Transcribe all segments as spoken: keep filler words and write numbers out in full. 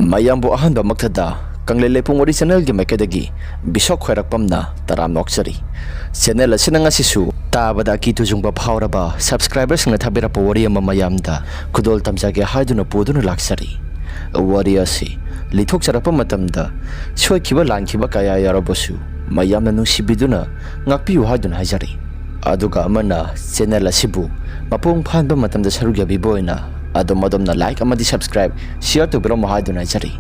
ꯃꯌꯥꯝꯕꯨ ꯑꯍꯥꯟꯕꯃꯛꯇꯗ ꯀꯪꯂꯩ ꯂꯩꯄꯨꯡ ꯋꯥꯔꯤ ꯆꯦꯅꯦꯜꯒꯤ ꯃꯥꯏꯀꯩꯗꯒꯤ ꯕꯤꯁꯣꯛ ꯈ꯭ꯋꯥꯏꯔꯥꯛꯄꯝꯅ ꯇꯔꯥꯝꯅ ꯑꯣꯛꯆꯔꯤ꯫ ꯆꯦꯅꯦꯜ ꯑꯁꯤꯅ ꯉꯁꯤꯁꯨ ꯇꯥꯕꯗ ꯑꯀꯤ ꯇꯨꯖꯨꯡꯕ ꯐꯥꯎꯔꯕ ꯁꯕꯁꯀ꯭ꯔꯥꯏꯕꯔꯁꯤꯡꯅ ꯊꯥꯕꯤꯔꯛꯄ ꯋꯥꯔꯤ ꯑꯃ ꯃꯌꯥꯝꯗ ꯈꯨꯗꯣꯜ ꯇꯝꯖꯒꯦ ꯍꯥꯏꯗꯨꯅ ꯄꯨꯗꯨꯅ ꯂꯥꯛꯆꯔꯤ꯫ ꯋꯥꯔꯤ ꯑꯁꯤ ꯂꯤꯊꯣꯛꯆꯔꯛꯄ ꯃꯇꯝꯗ ꯁꯣꯏꯈꯤꯕ ꯂꯥꯟꯈꯤꯕ ꯀꯌꯥ ꯌꯥꯎꯔꯕꯁꯨ ꯃꯌꯥꯝꯅ ꯅꯨꯡꯁꯤꯕꯤꯗꯨꯅ ꯉꯥꯛꯄꯤꯌꯨ ꯍꯥꯏꯗꯨꯅ ꯍꯥꯏꯖꯔꯤ꯫ ꯑꯗꯨꯒ ꯑꯃꯅ ꯆꯦꯅꯦꯜ ꯑꯁꯤꯕꯨ ꯃꯄꯨꯡ ꯐꯥꯍꯟꯕ ꯃꯇꯝꯗ ꯁꯔꯨꯛ ꯌꯥꯕꯤꯕ ꯑꯣꯏꯅ ꯑꯗꯣꯝ ꯑꯗꯣꯝꯅ ꯂꯥꯏꯛ ꯑꯃꯗꯤ ꯁꯕꯁꯀ꯭ꯔꯥꯏꯕ, ꯁꯤꯌꯔ ꯇꯧꯕꯤꯔꯝꯃꯨ ꯍꯥꯏꯗꯨꯅ ꯍꯥꯏꯖꯔꯤ꯫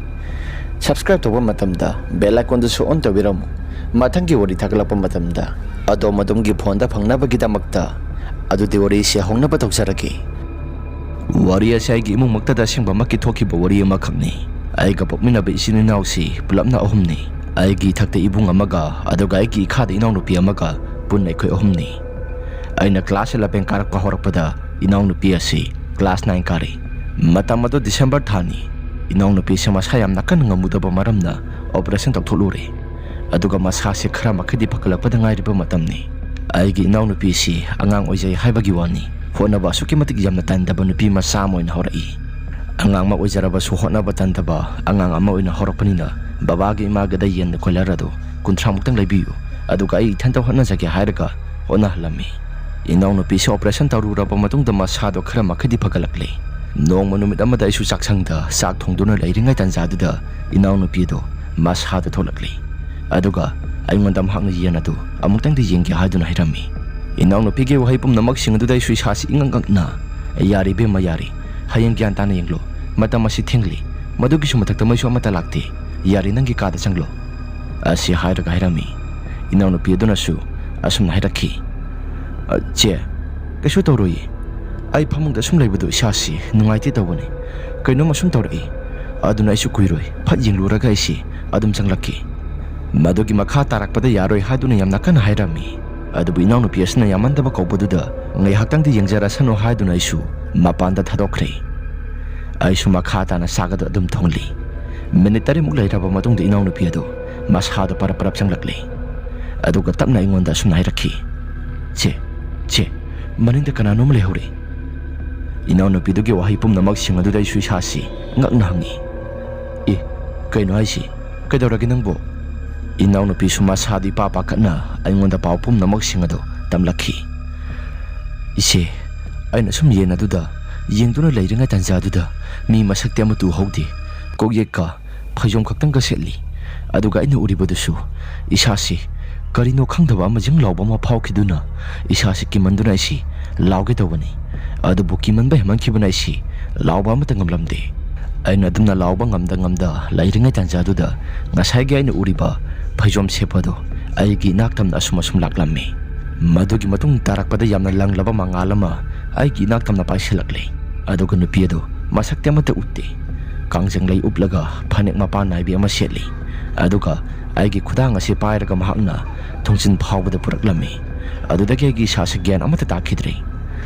ꯁꯕꯁꯀ꯭ꯔꯥꯏꯕ ꯇꯧꯕ ꯃꯇꯝꯗ ꯕꯦꯜ ꯑꯥꯏꯀꯣꯟꯗꯨꯁꯨ ꯑꯣꯟ ꯇꯧꯕꯤꯔꯝꯃꯨ꯫ ꯃꯊꯪꯒꯤ ꯋꯥꯔꯤ ꯊꯥꯒꯠꯂꯛꯄ ꯃꯇꯝꯗ ꯑꯗꯣꯝ ꯑꯗꯣꯝꯒꯤ ꯐꯣꯟꯗ ꯐꯪꯅꯕꯒꯤꯗꯃꯛꯇ꯫ ꯑꯗꯨꯗꯤ ꯋꯥꯔꯤꯁꯤ ꯍꯧꯅꯕ ꯇꯧꯖꯔꯒꯦ꯫ ꯋꯥꯔꯤ ꯑꯁꯤ ꯑꯩꯒꯤ ꯏꯃꯨꯡꯃꯛꯇꯗ ꯑꯁꯦꯡꯕꯃꯛꯀꯤ ꯊꯣꯛꯈꯤꯕ ꯋꯥꯔꯤ ꯑꯃꯈꯛꯅꯤ꯫ ꯑꯩꯒ ꯄꯣꯛꯃꯤꯟꯅꯕ ꯏꯆꯤꯟ ꯏꯅꯥꯎꯁꯤ ꯄꯨꯂꯞꯅ ꯑꯍꯨꯝꯅꯤ꯫ ꯑꯩꯒꯤ ꯏꯊꯛꯇ ꯏꯕꯨꯡ ꯑꯃꯒ, ꯑꯗꯨꯒ ꯑꯩꯒꯤ ꯏꯈꯥꯗ ꯏꯅꯥꯎꯅꯨꯄꯤ ꯑꯃꯒ, ꯄꯨꯟꯅ ꯑꯩꯈꯣꯏ ꯑꯍꯨꯝꯅꯤ꯫ ꯑꯩꯅ ꯀ꯭ꯂꯥꯁ ꯏꯂꯚꯦꯟ ꯀꯥꯔꯛꯄ ꯍꯧꯔꯛꯄꯗ ꯏꯅꯥꯎꯅꯨꯄꯤ ꯑꯁꯤ ꯀ꯭ꯂꯥꯁ ꯅꯥꯏꯟ ꯀꯥꯔꯤ꯫ ꯃꯇꯝ ꯑꯗꯨ ꯗꯤꯁꯦꯝꯕꯔ ꯊꯥꯅꯤ꯫ ꯏꯅꯥꯎꯅꯨꯄꯤꯁꯦ ꯃꯁꯥ ꯌꯥꯝꯅ ꯀꯟꯅ ꯉꯝꯃꯨꯗꯕ ꯃꯔꯝꯅ ꯑꯣꯄꯔꯦꯁꯟ ꯇꯧꯊꯣꯛꯂꯨꯔꯦ꯫ ꯑꯗꯨꯒ ꯃꯁꯥꯁꯦ ꯈꯔ ꯃꯈꯩꯗꯤ ꯐꯒꯠꯂꯛꯄꯗ ꯉꯥꯏꯔꯤꯕ ꯃꯇꯝꯅꯤ꯫ ꯑꯩꯒꯤ ꯏꯅꯥꯎꯅꯨꯄꯤꯁꯤ ꯑꯉꯥꯡ ꯑꯣꯏꯖꯩ ꯍꯥꯏꯕꯒꯤ ꯋꯥꯅꯤ, ꯍꯣꯠꯅꯕ ꯑꯁꯨꯛꯀꯤ ꯃꯇꯤꯛ ꯌꯥꯝꯅ ꯇꯟꯗꯕ ꯅꯨꯄꯤ ꯃꯆꯥ ꯑꯃ ꯑꯣꯏꯅ ꯍꯧꯔꯛꯏ꯫ ꯑꯉꯥꯡ ꯑꯃ ꯑꯣꯏꯖꯔꯕꯁꯨ ꯍꯣꯠꯅꯕ ꯇꯟꯗꯕ ꯑꯉꯥꯡ ꯑꯃ ꯑꯣꯏꯅ ꯍꯧꯔꯛꯄꯅꯤꯅ, "ꯕꯕꯥꯒꯤ ꯏꯃꯥꯒꯤꯗ ꯌꯦꯟ ꯀꯣꯏꯂꯔ ꯑꯗꯨ ꯀꯨꯟꯊ꯭ꯔꯥ ꯃꯨꯛꯇꯪ ꯂꯩꯕꯤꯌꯨ, ꯑꯗꯨꯒ ꯑꯩ ꯏꯊꯟꯇ ꯍꯣꯠꯅꯖꯒꯦ" ꯍꯥꯏꯔꯒ ꯍꯣꯠꯅꯍꯜꯂꯝꯃꯤ꯫ ꯏꯅꯥꯎꯅꯨꯄꯤꯁꯨ ꯑꯣꯄꯔꯦꯁꯟ ꯇꯧꯔꯨꯔꯕ ꯃꯇꯨꯡꯗ ꯃꯁꯥꯗꯣ ꯈꯔ ꯃꯈꯩꯗꯤ ꯐꯒꯠꯂꯛꯂꯦ꯫ ꯅꯣꯡꯃ ꯅꯨꯃꯤꯠ ꯑꯃꯗ ꯑꯩꯁꯨ ꯆꯥꯛꯁꯪꯗ ꯆꯥꯛ ꯊꯣꯡꯗꯨꯅ ꯂꯩꯔꯤꯉꯩ ꯇꯥꯟꯖꯥꯗꯨꯗ ꯏꯅꯥꯎꯅꯨꯄꯤꯗꯣ ꯃꯁꯥꯗ ꯊꯣꯛꯂꯛꯂꯤ꯫ ꯑꯗꯨꯒ ꯑꯩꯉꯣꯟꯗ ꯃꯍꯥꯛꯅ ꯌꯦꯟ ꯑꯗꯨ ꯑꯃꯨꯛꯇꯪꯗꯤ ꯌꯦꯡꯒꯦ ꯍꯥꯏꯗꯨꯅ ꯍꯥꯏꯔꯝꯃꯤ꯫ ꯏꯅꯥꯎꯅꯨꯄꯤꯒꯤ ꯋꯥꯍꯩ ꯄꯨꯝꯅꯃꯛꯁꯤꯡ ꯑꯗꯨꯗ ꯑꯩꯁꯨ ꯏꯁꯥꯁꯤ ꯏꯉꯛ ꯉꯛꯅ, "ꯌꯥꯔꯦ ꯏꯕꯦꯝꯃ, ꯌꯥꯔꯦ꯫ ꯍꯌꯦꯡ ꯒ꯭ꯌꯥꯟ ꯇꯥꯅ ꯌꯦꯡꯂꯣ꯫ ꯃꯇꯝ ꯑꯁꯤ ꯊꯦꯡꯂꯤ꯫ ꯃꯗꯨꯒꯤꯁꯨ ꯃꯊꯛꯇ ꯃꯩꯁꯨ ꯑꯃꯠꯇ ꯂꯥꯛꯇꯦ꯫ ꯌꯥꯔꯦ, ꯅꯪꯒꯤ ꯀꯥꯗ ꯆꯪꯂꯣ," ꯑꯁꯤ ꯍꯥꯏꯔꯒ ꯍꯥꯏꯔꯝꯃꯤ꯫ ꯏꯅꯥꯎꯅꯨꯄꯤ ꯑꯗꯨꯅꯁꯨ ꯑꯁꯨꯝꯅ ꯍꯥꯏꯔꯛꯈꯤ, "ꯑ, ꯆꯦ, ꯀꯩꯁꯨ ꯇꯧꯔꯣꯏꯌꯦ꯫ ꯑꯩ ꯐꯃꯨꯡꯗ ꯁꯨꯝ ꯂꯩꯕꯗꯣ ꯏꯁꯥꯁꯤ ꯅꯨꯡꯉꯥꯏꯇꯦ ꯇꯧꯕꯅꯤ꯫ ꯀꯩꯅꯣꯝ ꯑꯁꯨꯝ ꯇꯧꯔꯛꯏ꯫ ꯑꯗꯨꯅ ꯑꯩꯁꯨ ꯀꯨꯏꯔꯣꯏ꯫ ꯐꯠ ꯌꯦꯡꯂꯨꯔꯒ ꯑꯩꯁꯤ ꯑꯗꯨꯝ ꯆꯪꯂꯛꯀꯦ꯫" ꯃꯗꯨꯒꯤ ꯃꯈꯥ ꯇꯥꯔꯛꯄꯗ ꯌꯥꯔꯣꯏ ꯍꯥꯏꯗꯨꯅ ꯌꯥꯝꯅ ꯀꯟꯅ ꯍꯥꯏꯔꯝꯃꯤ꯫ ꯑꯗꯨꯕꯨ ꯏꯅꯥꯎꯅꯨꯄꯤ ꯑꯁꯤꯅ ꯌꯥꯝꯃꯟꯗꯕ ꯀꯧꯕꯗꯨꯗ, "ꯉꯥꯏꯍꯥꯛꯇꯪꯗꯤ ꯌꯦꯡꯖꯔꯁꯅꯨ" ꯍꯥꯏꯗꯨꯅ ꯑꯩꯁꯨ ꯃꯄꯥꯟꯗ ꯊꯥꯗꯣꯛꯈ꯭ꯔꯦ꯫ ꯑꯩꯁꯨ ꯃꯈꯥ ꯇꯥꯅ ꯆꯥꯛ ꯑꯗꯨ ꯑꯗꯨꯝ ꯊꯣꯡꯂꯤ꯫ ꯃꯤꯅꯤꯠ ꯇꯔꯦꯠꯃꯨꯛ ꯂꯩꯔꯕ ꯃꯇꯨꯡꯗ ꯏꯅꯥꯎꯅꯨꯄꯤ ꯑꯗꯨ ꯃꯁꯥꯗꯣ ꯄꯔꯞ ꯄꯔꯞ ꯆꯪꯂꯛꯂꯦ꯫ ꯑꯗꯨꯒ ꯇꯞꯅ ꯑꯩꯉꯣꯟꯗ ꯑꯁꯨꯝꯅ ꯍꯥꯏꯔꯛꯈꯤ, "ꯆꯦ, ꯆꯦ, ꯃꯅꯤꯡꯗ ꯀꯅꯥꯅꯣꯝ ꯂꯩꯍꯧꯔꯦ꯫" ꯏꯅꯥꯎꯅꯨꯄꯤꯗꯨꯒꯤ ꯋꯥꯍꯩ ꯄꯨꯝꯅꯃꯛꯁꯤꯡ ꯑꯗꯨꯗ ꯑꯩꯁꯨ ꯏꯁꯥꯁꯤ ꯉꯛꯅ ꯍꯪꯉꯤ, "ꯑꯦ, ꯀꯩꯅꯣ ꯍꯥꯏꯁꯤ? ꯀꯩꯗꯧꯔꯒꯦ ꯅꯪꯕꯨ?" ꯏꯅꯥꯎꯅꯨꯄꯤꯁꯨ ꯃꯁꯥꯗꯤ ꯏꯄꯥ ꯄꯥꯈꯠꯅ ꯑꯩꯉꯣꯟꯗ ꯄꯥꯎ ꯄꯨꯝꯅꯃꯛꯁꯤꯡ ꯑꯗꯨ ꯇꯝꯂꯛꯈꯤ꯫ "ꯏꯆꯦ, ꯑꯩꯅ ꯁꯨꯝ ꯌꯦꯟ ꯑꯗꯨꯗ ꯌꯦꯡꯗꯨꯅ ꯂꯩꯔꯤꯉꯩ ꯇꯥꯟꯖꯥꯗꯨꯗ ꯃꯤ ꯃꯁꯛꯇꯤ ꯑꯃꯠꯇ ꯎꯍꯧꯗꯦ꯫ ꯀꯣꯛꯌꯦꯠꯀ ꯐꯩꯖꯣꯝ ꯈꯛꯇꯪꯒ ꯁꯦꯠꯂꯤ꯫ ꯑꯗꯨꯒ ꯑꯩꯅ ꯎꯔꯤꯕꯗꯨꯁꯨ ꯏꯁꯥꯁꯤ ꯀꯔꯤꯅꯣ ꯈꯪꯗꯕ ꯑꯃ ꯖꯤꯡ ꯂꯥꯎꯕ ꯑꯃ ꯐꯥꯎꯈꯤꯗꯨꯅ ꯏꯁꯥꯁꯤ ꯀꯤꯃꯟꯗꯨꯅ ꯑꯩꯁꯤ ꯂꯥꯎꯒꯦ ꯇꯧꯕꯅꯤ꯫ ꯑꯗꯨꯕꯨ ꯀꯤꯃꯟꯕ ꯍꯦꯟꯃꯟꯈꯤꯕꯅ ꯑꯩꯁꯤ ꯂꯥꯎꯕ ꯑꯃꯠꯇ ꯉꯝꯂꯝꯗꯦ꯫ ꯑꯩꯅ ꯑꯗꯨꯝꯅ ꯂꯥꯎꯕ ꯉꯝꯗ ꯉꯝꯗ ꯂꯩꯔꯤꯉꯩ ꯇꯥꯟꯖꯥꯗꯨꯗ ꯉꯁꯥꯏꯒꯤ ꯑꯩꯅ ꯎꯔꯤꯕ ꯐꯩꯖꯣꯝ ꯁꯦꯠꯄꯗꯣ ꯑꯩꯒꯤ ꯏꯅꯥꯛ ꯇꯝꯅ ꯑꯁꯨꯝ ꯑꯁꯨꯝ ꯂꯥꯛꯂꯝꯃꯤ꯫ ꯃꯗꯨꯒꯤ ꯃꯇꯨꯡ ꯇꯥꯔꯛꯄꯗ ꯌꯥꯝꯅ ꯂꯪꯂꯕ ꯃꯉꯥꯜ ꯑꯃ ꯑꯩꯒꯤ ꯏꯅꯥꯛ ꯇꯝꯅ ꯄꯥꯏꯁꯤꯜꯂꯛꯂꯦ꯫ ꯑꯗꯨꯒ ꯅꯨꯄꯤ ꯑꯗꯨ ꯃꯁꯛꯇꯤ ꯑꯃꯠꯇ ꯎꯠꯇꯦ꯫ ꯀꯥꯡꯖꯪꯂꯩ ꯎꯞꯂꯒ ꯐꯅꯦꯛ ꯃꯄꯥꯟ ꯅꯥꯏꯕꯤ ꯑꯃ ꯁꯦꯠꯂꯤ꯫ ꯑꯗꯨꯒ ꯑꯩꯒꯤ ꯈꯨꯗꯥꯡ ꯑꯁꯤ ꯄꯥꯏꯔꯒ ꯃꯍꯥꯛꯅ ꯊꯣꯡꯖꯤꯟ ꯐꯥꯎꯕꯗ ꯄꯨꯔꯛꯂꯝꯃꯤ꯫ ꯑꯗꯨꯗꯒꯤ ꯑꯩꯒꯤ ꯏꯁꯥꯁꯤ ꯒ꯭ꯌꯥꯟ ꯑꯃꯠꯇ ꯇꯥꯈꯤꯗ꯭ꯔꯦ꯫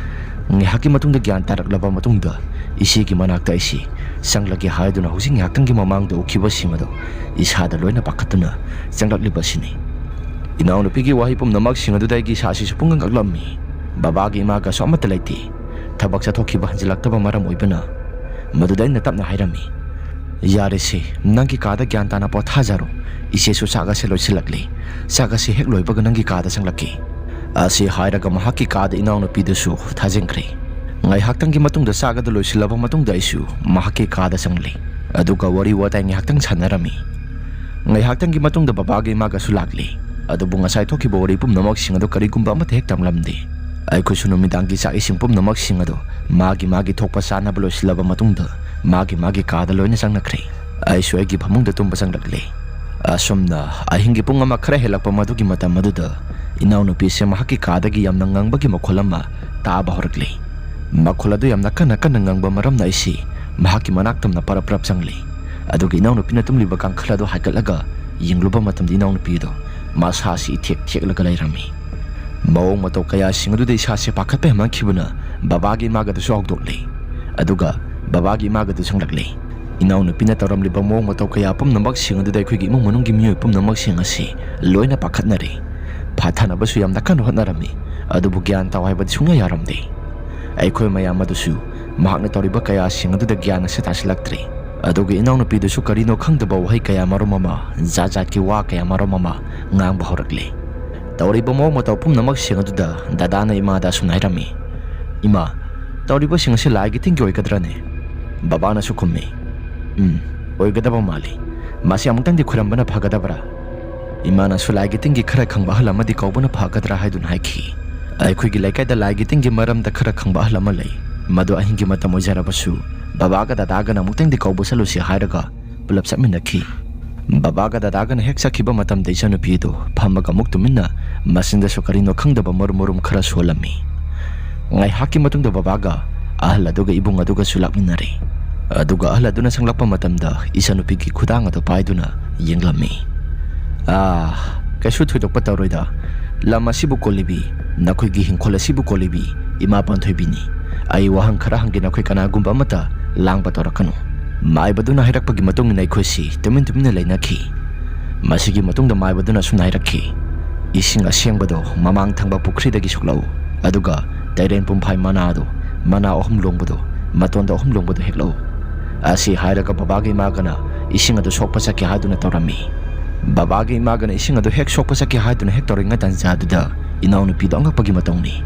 ꯉꯥꯏꯍꯥꯛꯀꯤ ꯃꯇꯨꯡꯗ ꯒ꯭ꯌꯥꯟ ꯇꯥꯔꯛꯂꯕ ꯃꯇꯨꯡꯗ ꯏꯆꯦꯒꯤ ꯃꯅꯥꯛꯇ ꯑꯩꯁꯤ ꯆꯪꯂꯒꯦ ꯍꯥꯏꯗꯨꯅ ꯍꯧꯖꯤꯛ ꯉꯥꯏꯍꯥꯛꯇꯪꯒꯤ ꯃꯃꯥꯡꯗ ꯎꯈꯤꯕꯁꯤꯡ ꯑꯗꯨ ꯏꯁꯥꯗ ꯂꯣꯏꯅ ꯄꯥꯈꯠꯇꯨꯅ ꯆꯪꯂꯛꯂꯤꯕꯁꯤꯅꯤ꯫ ꯏꯅꯥꯎꯅꯨꯄꯤꯒꯤ ꯋꯥꯍꯩ ꯄꯨꯝꯅꯃꯛꯁꯤꯡ ꯑꯗꯨꯗ ꯑꯩꯒꯤ ꯏꯁꯥꯁꯤꯁꯨ ꯄꯨꯡꯉꯛ ꯉꯛꯂꯝꯃꯤ꯫ ꯕꯕꯥꯒ ꯏꯃꯥꯒꯁꯨ ꯑꯃꯠꯇ ꯂꯩꯇꯦ꯫ ꯊꯕꯛ ꯆꯠꯊꯣꯛꯈꯤꯕ ꯍꯟꯖꯤꯜꯂꯛꯇꯕ ꯃꯔꯝ ꯑꯣꯏꯕꯅ ꯃꯗꯨꯗ ꯑꯩꯅ ꯇꯞꯅ ꯍꯥꯏꯔꯝꯃꯤ, "ꯌꯥꯔꯦꯁꯦ, ꯅꯪꯒꯤ ꯀꯥꯗ ꯒ꯭ꯌꯥꯟ ꯇꯥꯅ ꯄꯣꯊꯥꯖꯔꯣ꯫ ꯏꯆꯦꯁꯨ ꯆꯥꯛ ꯑꯁꯦ ꯂꯣꯏꯁꯤꯜꯂꯛꯂꯦ꯫ ꯆꯥꯛ ꯑꯁꯤ ꯍꯦꯛ ꯂꯣꯏꯕꯒ ꯅꯪꯒꯤ ꯀꯥꯗ ꯆꯪꯂꯛꯀꯦ"꯫ ꯑꯁꯤ ꯍꯥꯏꯔꯒ ꯃꯍꯥꯛꯀꯤ ꯀꯥꯗ ꯏꯅꯥꯎꯅꯨꯄꯤꯗꯨꯁꯨ ꯊꯥꯖꯤꯟꯈ꯭ꯔꯦ꯫ ꯉꯥꯏꯍꯥꯛꯇꯪꯒꯤ ꯃꯇꯨꯡꯗ ꯆꯥꯛ ꯑꯗꯨ ꯂꯣꯏꯁꯤꯜꯂꯕ ꯃꯇꯨꯡꯗ ꯑꯩꯁꯨ ꯃꯍꯥꯛꯀꯤ ꯀꯥꯗ ꯆꯪꯂꯦ꯫ ꯑꯗꯨꯒ ꯋꯥꯔꯤ ꯋꯥꯇꯥꯏ ꯉꯥꯏꯍꯥꯛꯇꯪ ꯁꯥꯟꯅꯔꯝꯃꯤ꯫ ꯉꯥꯏꯍꯥꯛꯇꯪꯒꯤ ꯃꯇꯨꯡꯗ ꯕꯕꯥꯒ ꯏꯃꯥꯒꯁꯨ ꯂꯥꯛꯂꯦ꯫ ꯑꯗꯨꯕꯨ ꯉꯁꯥꯏ ꯊꯣꯛꯈꯤꯕ ꯋꯥꯔꯤ ꯄꯨꯝꯅꯃꯛꯁꯤꯡ ꯑꯗꯨ ꯀꯔꯤꯒꯨꯝꯕ ꯑꯃꯠꯇ ꯍꯦꯛ ꯇꯝꯂꯝꯗꯦ꯫ ꯑꯩꯈꯣꯏꯁꯨ ꯅꯨꯃꯤꯗꯥꯡꯒꯤ ꯆꯥꯛ ꯏꯁꯤꯡ ꯄꯨꯝꯅꯃꯛꯁꯤꯡ ꯑꯗꯨ ꯃꯥꯒꯤ ꯃꯥꯒꯤ ꯊꯣꯛꯄ ꯆꯥꯅꯕ ꯂꯣꯏꯁꯤꯜꯂꯕ ꯃꯇꯨꯡꯗ ꯃꯥꯒꯤ ꯃꯥꯒꯤ ꯀꯥꯗ ꯂꯣꯏꯅ ꯆꯪꯅꯈ꯭ꯔꯦ꯫ ꯑꯩꯁꯨ ꯑꯩꯒꯤ ꯐꯃꯨꯡꯗ ꯇꯨꯝꯕ ꯆꯪꯂꯛꯂꯦ꯫ ꯑꯁꯨꯝꯅ ꯑꯍꯤꯡꯒꯤ ꯄꯨꯡ ꯑꯃ ꯈꯔ ꯍꯦꯜꯂꯛꯄ ꯃꯗꯨꯒꯤ ꯃꯇꯝ ꯑꯗꯨꯗ ꯏꯅꯥꯎꯅꯨꯄꯤꯁꯦ ꯃꯍꯥꯛꯀꯤ ꯀꯥꯗꯒꯤ ꯌꯥꯝꯅ ꯉꯪꯕꯒꯤ ꯃꯈꯣꯜ ꯑꯃ ꯇꯥꯕ ꯍꯧꯔꯛꯂꯦ꯫ ꯃꯈꯣꯜ ꯑꯗꯨ ꯌꯥꯝꯅ ꯀꯟꯅ ꯀꯟꯅ ꯉꯪꯕ ꯃꯔꯝꯅ ꯑꯩꯁꯤ ꯃꯍꯥꯛꯀꯤ ꯃꯅꯥꯛ ꯇꯝꯅ ꯄꯔꯞ ꯄꯔꯞ ꯆꯪꯂꯦ꯫ ꯑꯗꯨꯒ ꯏꯅꯥꯎꯅꯨꯄꯤꯅ ꯇꯨꯝꯂꯤꯕ ꯀꯥꯡꯈꯜ ꯑꯗꯨ ꯍꯥꯏꯒꯠꯂꯒ ꯌꯦꯡꯂꯨꯕ ꯃꯇꯝꯗ ꯏꯅꯥꯎꯅꯨꯄꯤ ꯑꯗꯨ ꯃꯁꯥꯁꯤ ꯏꯊꯦꯛ ꯊꯦꯛꯂꯒ ꯂꯩꯔꯝꯃꯤ꯫ ꯃꯑꯣꯡ ꯃꯇꯧ ꯀꯌꯥꯁꯤꯡ ꯑꯗꯨꯗ ꯏꯁꯥꯁꯦ ꯄꯥꯈꯠꯄ ꯍꯦꯟꯃꯟꯈꯤꯕꯅ ꯕꯕꯥꯒꯤ ꯏꯃꯥꯒꯗꯨꯁꯨ ꯍꯧꯗꯣꯛꯂꯦ꯫ ꯑꯗꯨꯒ ꯕꯕꯥꯒꯤ ꯏꯃꯥꯒꯗꯨ ꯆꯪꯂꯛꯂꯦ꯫ ꯏꯅꯥꯎꯅꯨꯄꯤꯅ ꯇꯧꯔꯝꯂꯤꯕ ꯃꯑꯣꯡ ꯃꯇꯧ ꯀꯌꯥ ꯄꯨꯝꯅꯃꯛꯁꯤꯡ ꯑꯗꯨꯗ ꯑꯩꯈꯣꯏꯒꯤ ꯏꯃꯨꯡ ꯃꯅꯨꯡꯒꯤ ꯃꯤꯑꯣꯏ ꯄꯨꯝꯅꯃꯛꯁꯤꯡ ꯑꯁꯤ ꯂꯣꯏꯅ ꯄꯥꯈꯠꯅꯔꯦ꯫ ꯐꯥꯊꯅꯕꯁꯨ ꯌꯥꯝꯅ ꯀꯟꯅ ꯍꯣꯠꯅꯔꯝꯃꯤ, ꯑꯗꯨꯕꯨ ꯒ꯭ꯌꯥꯟ ꯇꯥꯎ ꯍꯥꯏꯕꯗꯤ ꯁꯨꯡꯌꯥ ꯌꯥꯔꯝꯗꯦ꯫ ꯑꯩꯈꯣꯏ ꯃꯌꯥꯝ ꯑꯗꯨꯁꯨ ꯃꯍꯥꯛꯅ ꯇꯧꯔꯤꯕ ꯀꯌꯥꯁꯤꯡ ꯑꯗꯨꯗ ꯒ꯭ꯌꯥꯟ ꯑꯁꯤ ꯇꯥꯁꯤꯜꯂꯛꯇ꯭ꯔꯦ꯫ ꯑꯗꯨꯒ ꯏꯅꯥꯎꯅꯨꯄꯤꯗꯨꯁꯨ ꯀꯔꯤꯅꯣ ꯈꯪꯗꯕ ꯋꯥꯍꯩ ꯀꯌꯥ ꯃꯔꯨꯝ ꯑꯃ, ꯖꯥꯠ ꯖꯥꯠꯀꯤ ꯋꯥ ꯀꯌꯥ ꯃꯔꯨꯝ ꯑꯃ ꯉꯥꯡꯕ ꯍꯧꯔꯛꯂꯦ꯫ ꯇꯧꯔꯤꯕ ꯃꯑꯣꯡ ꯃꯇꯧ ꯄꯨꯝꯅꯃꯛꯁꯤꯡ ꯑꯗꯨꯗ ꯗꯗꯥꯅ ꯏꯃꯥꯗ ꯑꯁꯨꯝꯅ ꯍꯥꯏꯔꯝꯃꯤ, "ꯏꯃꯥ, ꯇꯧꯔꯤꯕꯁꯤꯡ ꯑꯁꯤ ꯂꯥꯏꯒꯤ ꯇꯤꯟꯒꯤ ꯑꯣꯏꯒꯗ꯭ꯔꯅꯦ?" ꯕꯕꯥꯅꯁꯨ ꯈꯨꯝꯃꯤ, "ꯎꯝ, ꯑꯣꯏꯒꯗꯕ ꯃꯥꯜꯂꯤ꯫ ꯃꯁꯤ ꯑꯃꯨꯛꯇꯪꯗꯤ ꯈꯨꯔꯝꯕꯅ ꯐꯒꯗꯕ꯭ꯔꯥ?" ꯏꯃꯥꯅꯁꯨ ꯂꯥꯏꯒꯤ ꯇꯤꯟꯒꯤ ꯈꯔ ꯈꯪꯕ ꯑꯍꯜ ꯑꯃꯗꯤ ꯀꯧꯕꯅ ꯐꯒꯗ꯭ꯔꯥ ꯍꯥꯏꯗꯨꯅ ꯍꯥꯏꯈꯤ꯫ ꯑꯩꯈꯣꯏꯒꯤ ꯂꯩꯀꯥꯏꯗ ꯂꯥꯏꯒꯤ ꯇꯤꯟꯒꯤ ꯃꯔꯝꯗ ꯈꯔ ꯈꯪꯕ ꯑꯍꯜ ꯑꯃ ꯂꯩ꯫ ꯃꯗꯨ ꯑꯍꯤꯡꯒꯤ ꯃꯇꯝ ꯑꯣꯏꯖꯔꯕꯁꯨ ꯕꯕꯥꯒ ꯗꯗꯥꯒꯅ ꯑꯃꯨꯛꯇꯪꯗꯤ ꯀꯧꯕ ꯆꯠꯂꯨꯁꯤ ꯍꯥꯏꯔꯒ ꯄꯨꯂꯞ ꯆꯠꯃꯤꯟꯅꯈꯤ꯫ ꯕꯕꯥꯒ ꯗꯗꯥꯒꯅ ꯍꯦꯛ ꯆꯠꯈꯤꯕ ꯃꯇꯝꯗ ꯏꯆꯟꯅꯨꯄꯤ ꯑꯗꯨ ꯐꯝꯃꯒ ꯑꯃꯨꯛ ꯇꯨꯃꯤꯟꯅ ꯃꯆꯤꯟꯗꯁꯨ ꯀꯔꯤꯅꯣ ꯈꯪꯗꯕ ꯃꯔꯨꯝ ꯃꯔꯨꯝ ꯈꯔ ꯁꯣꯜꯂꯝꯃꯤ꯫ ꯉꯥꯏꯍꯥꯛꯀꯤ ꯃꯇꯨꯡꯗ ꯕꯕꯥꯒ ꯑꯍꯜ ꯑꯗꯨꯒ ꯏꯕꯨꯡ ꯑꯗꯨꯒꯁꯨ ꯂꯥꯛꯃꯤꯟꯅꯔꯦ꯫ ꯑꯗꯨꯒ ꯑꯍꯜ ꯑꯗꯨꯅ ꯆꯪꯂꯛꯄ ꯃꯇꯝꯗ ꯏꯆꯟꯅꯨꯄꯤꯒꯤ ꯈꯨꯗꯥꯡ ꯑꯗꯨ ꯄꯥꯏꯗꯨꯅ ꯌꯦꯡꯂꯝꯃꯤ꯫ "ꯑꯥ, ꯀꯩꯁꯨ ꯊꯣꯏꯗꯣꯛꯄ ꯇꯧꯔꯣꯏꯗ꯫ ꯂꯝ ꯑꯁꯤꯕꯨ ꯀꯣꯜꯂꯤꯕꯤ, ꯅꯈꯣꯏꯒꯤ ꯍꯤꯡꯈꯣꯜ ꯑꯁꯤꯕꯨ ꯀꯣꯜꯂꯤꯕꯤ ꯏꯃꯥ ꯄꯥꯟꯊꯣꯏꯕꯤꯅꯤ꯫ ꯑꯩ ꯋꯥꯍꯪ ꯈꯔ ꯍꯪꯒꯦ, ꯅꯈꯣꯏ ꯀꯅꯥꯒꯨꯝꯕ ꯑꯃꯠꯇ ꯂꯥꯡꯕ ꯇꯧꯔꯛꯀꯅꯨ꯫" ꯃꯥꯏꯕꯗꯨꯅ ꯍꯥꯏꯔꯛꯄꯒꯤ ꯃꯇꯨꯡ ꯏꯟꯅ ꯑꯩꯈꯣꯏꯁꯤ ꯇꯨꯃꯤꯟ ꯇꯨꯃꯤꯟꯅ ꯂꯩꯅꯈꯤ꯫ ꯃꯁꯤꯒꯤ ꯃꯇꯨꯡꯗ ꯃꯥꯏꯕꯗꯨꯅ ꯑꯁꯨꯝꯅ ꯍꯥꯏꯔꯛꯈꯤ, "ꯏꯁꯤꯡ ꯑꯁꯦꯡꯕꯗꯣ ꯃꯃꯥꯡ ꯊꯪꯕ ꯄꯨꯈ꯭ꯔꯤꯗꯒꯤ ꯁꯣꯛꯂꯛꯎ, ꯑꯗꯨꯒ ꯇꯩꯔꯦꯟ ꯄꯨꯝꯐꯥꯏ ꯃꯅꯥꯗꯣ, ꯃꯅꯥ ꯑꯍꯨꯝ ꯂꯣꯡꯕꯗꯣ, ꯃꯇꯣꯟꯗ ꯑꯍꯨꯝ ꯂꯣꯡꯕꯗꯣ ꯍꯦꯛꯂꯛꯎ꯫" ꯑꯁꯤ ꯍꯥꯏꯔꯒ ꯕꯕꯥꯒ ꯏꯃꯥꯒꯅ ꯏꯁꯤꯡ ꯑꯗꯨ ꯁꯣꯛꯄ ꯆꯠꯀꯦ ꯍꯥꯏꯗꯨꯅ ꯇꯧꯔꯝꯃꯤ꯫ ꯕꯕꯥꯒ ꯏꯃꯥꯒꯅ ꯏꯁꯤꯡ ꯑꯗꯨ ꯍꯦꯛ ꯁꯣꯛꯄ ꯆꯠꯀꯦ ꯍꯥꯏꯗꯨꯅ ꯍꯦꯛ ꯇꯧꯔꯤꯉꯩ ꯇꯥꯟꯖꯥꯗꯨꯗ ꯏꯅꯥꯎꯅꯨꯄꯤꯗꯣ ꯑꯉꯛꯄꯒꯤ ꯃꯇꯧꯅꯤ꯫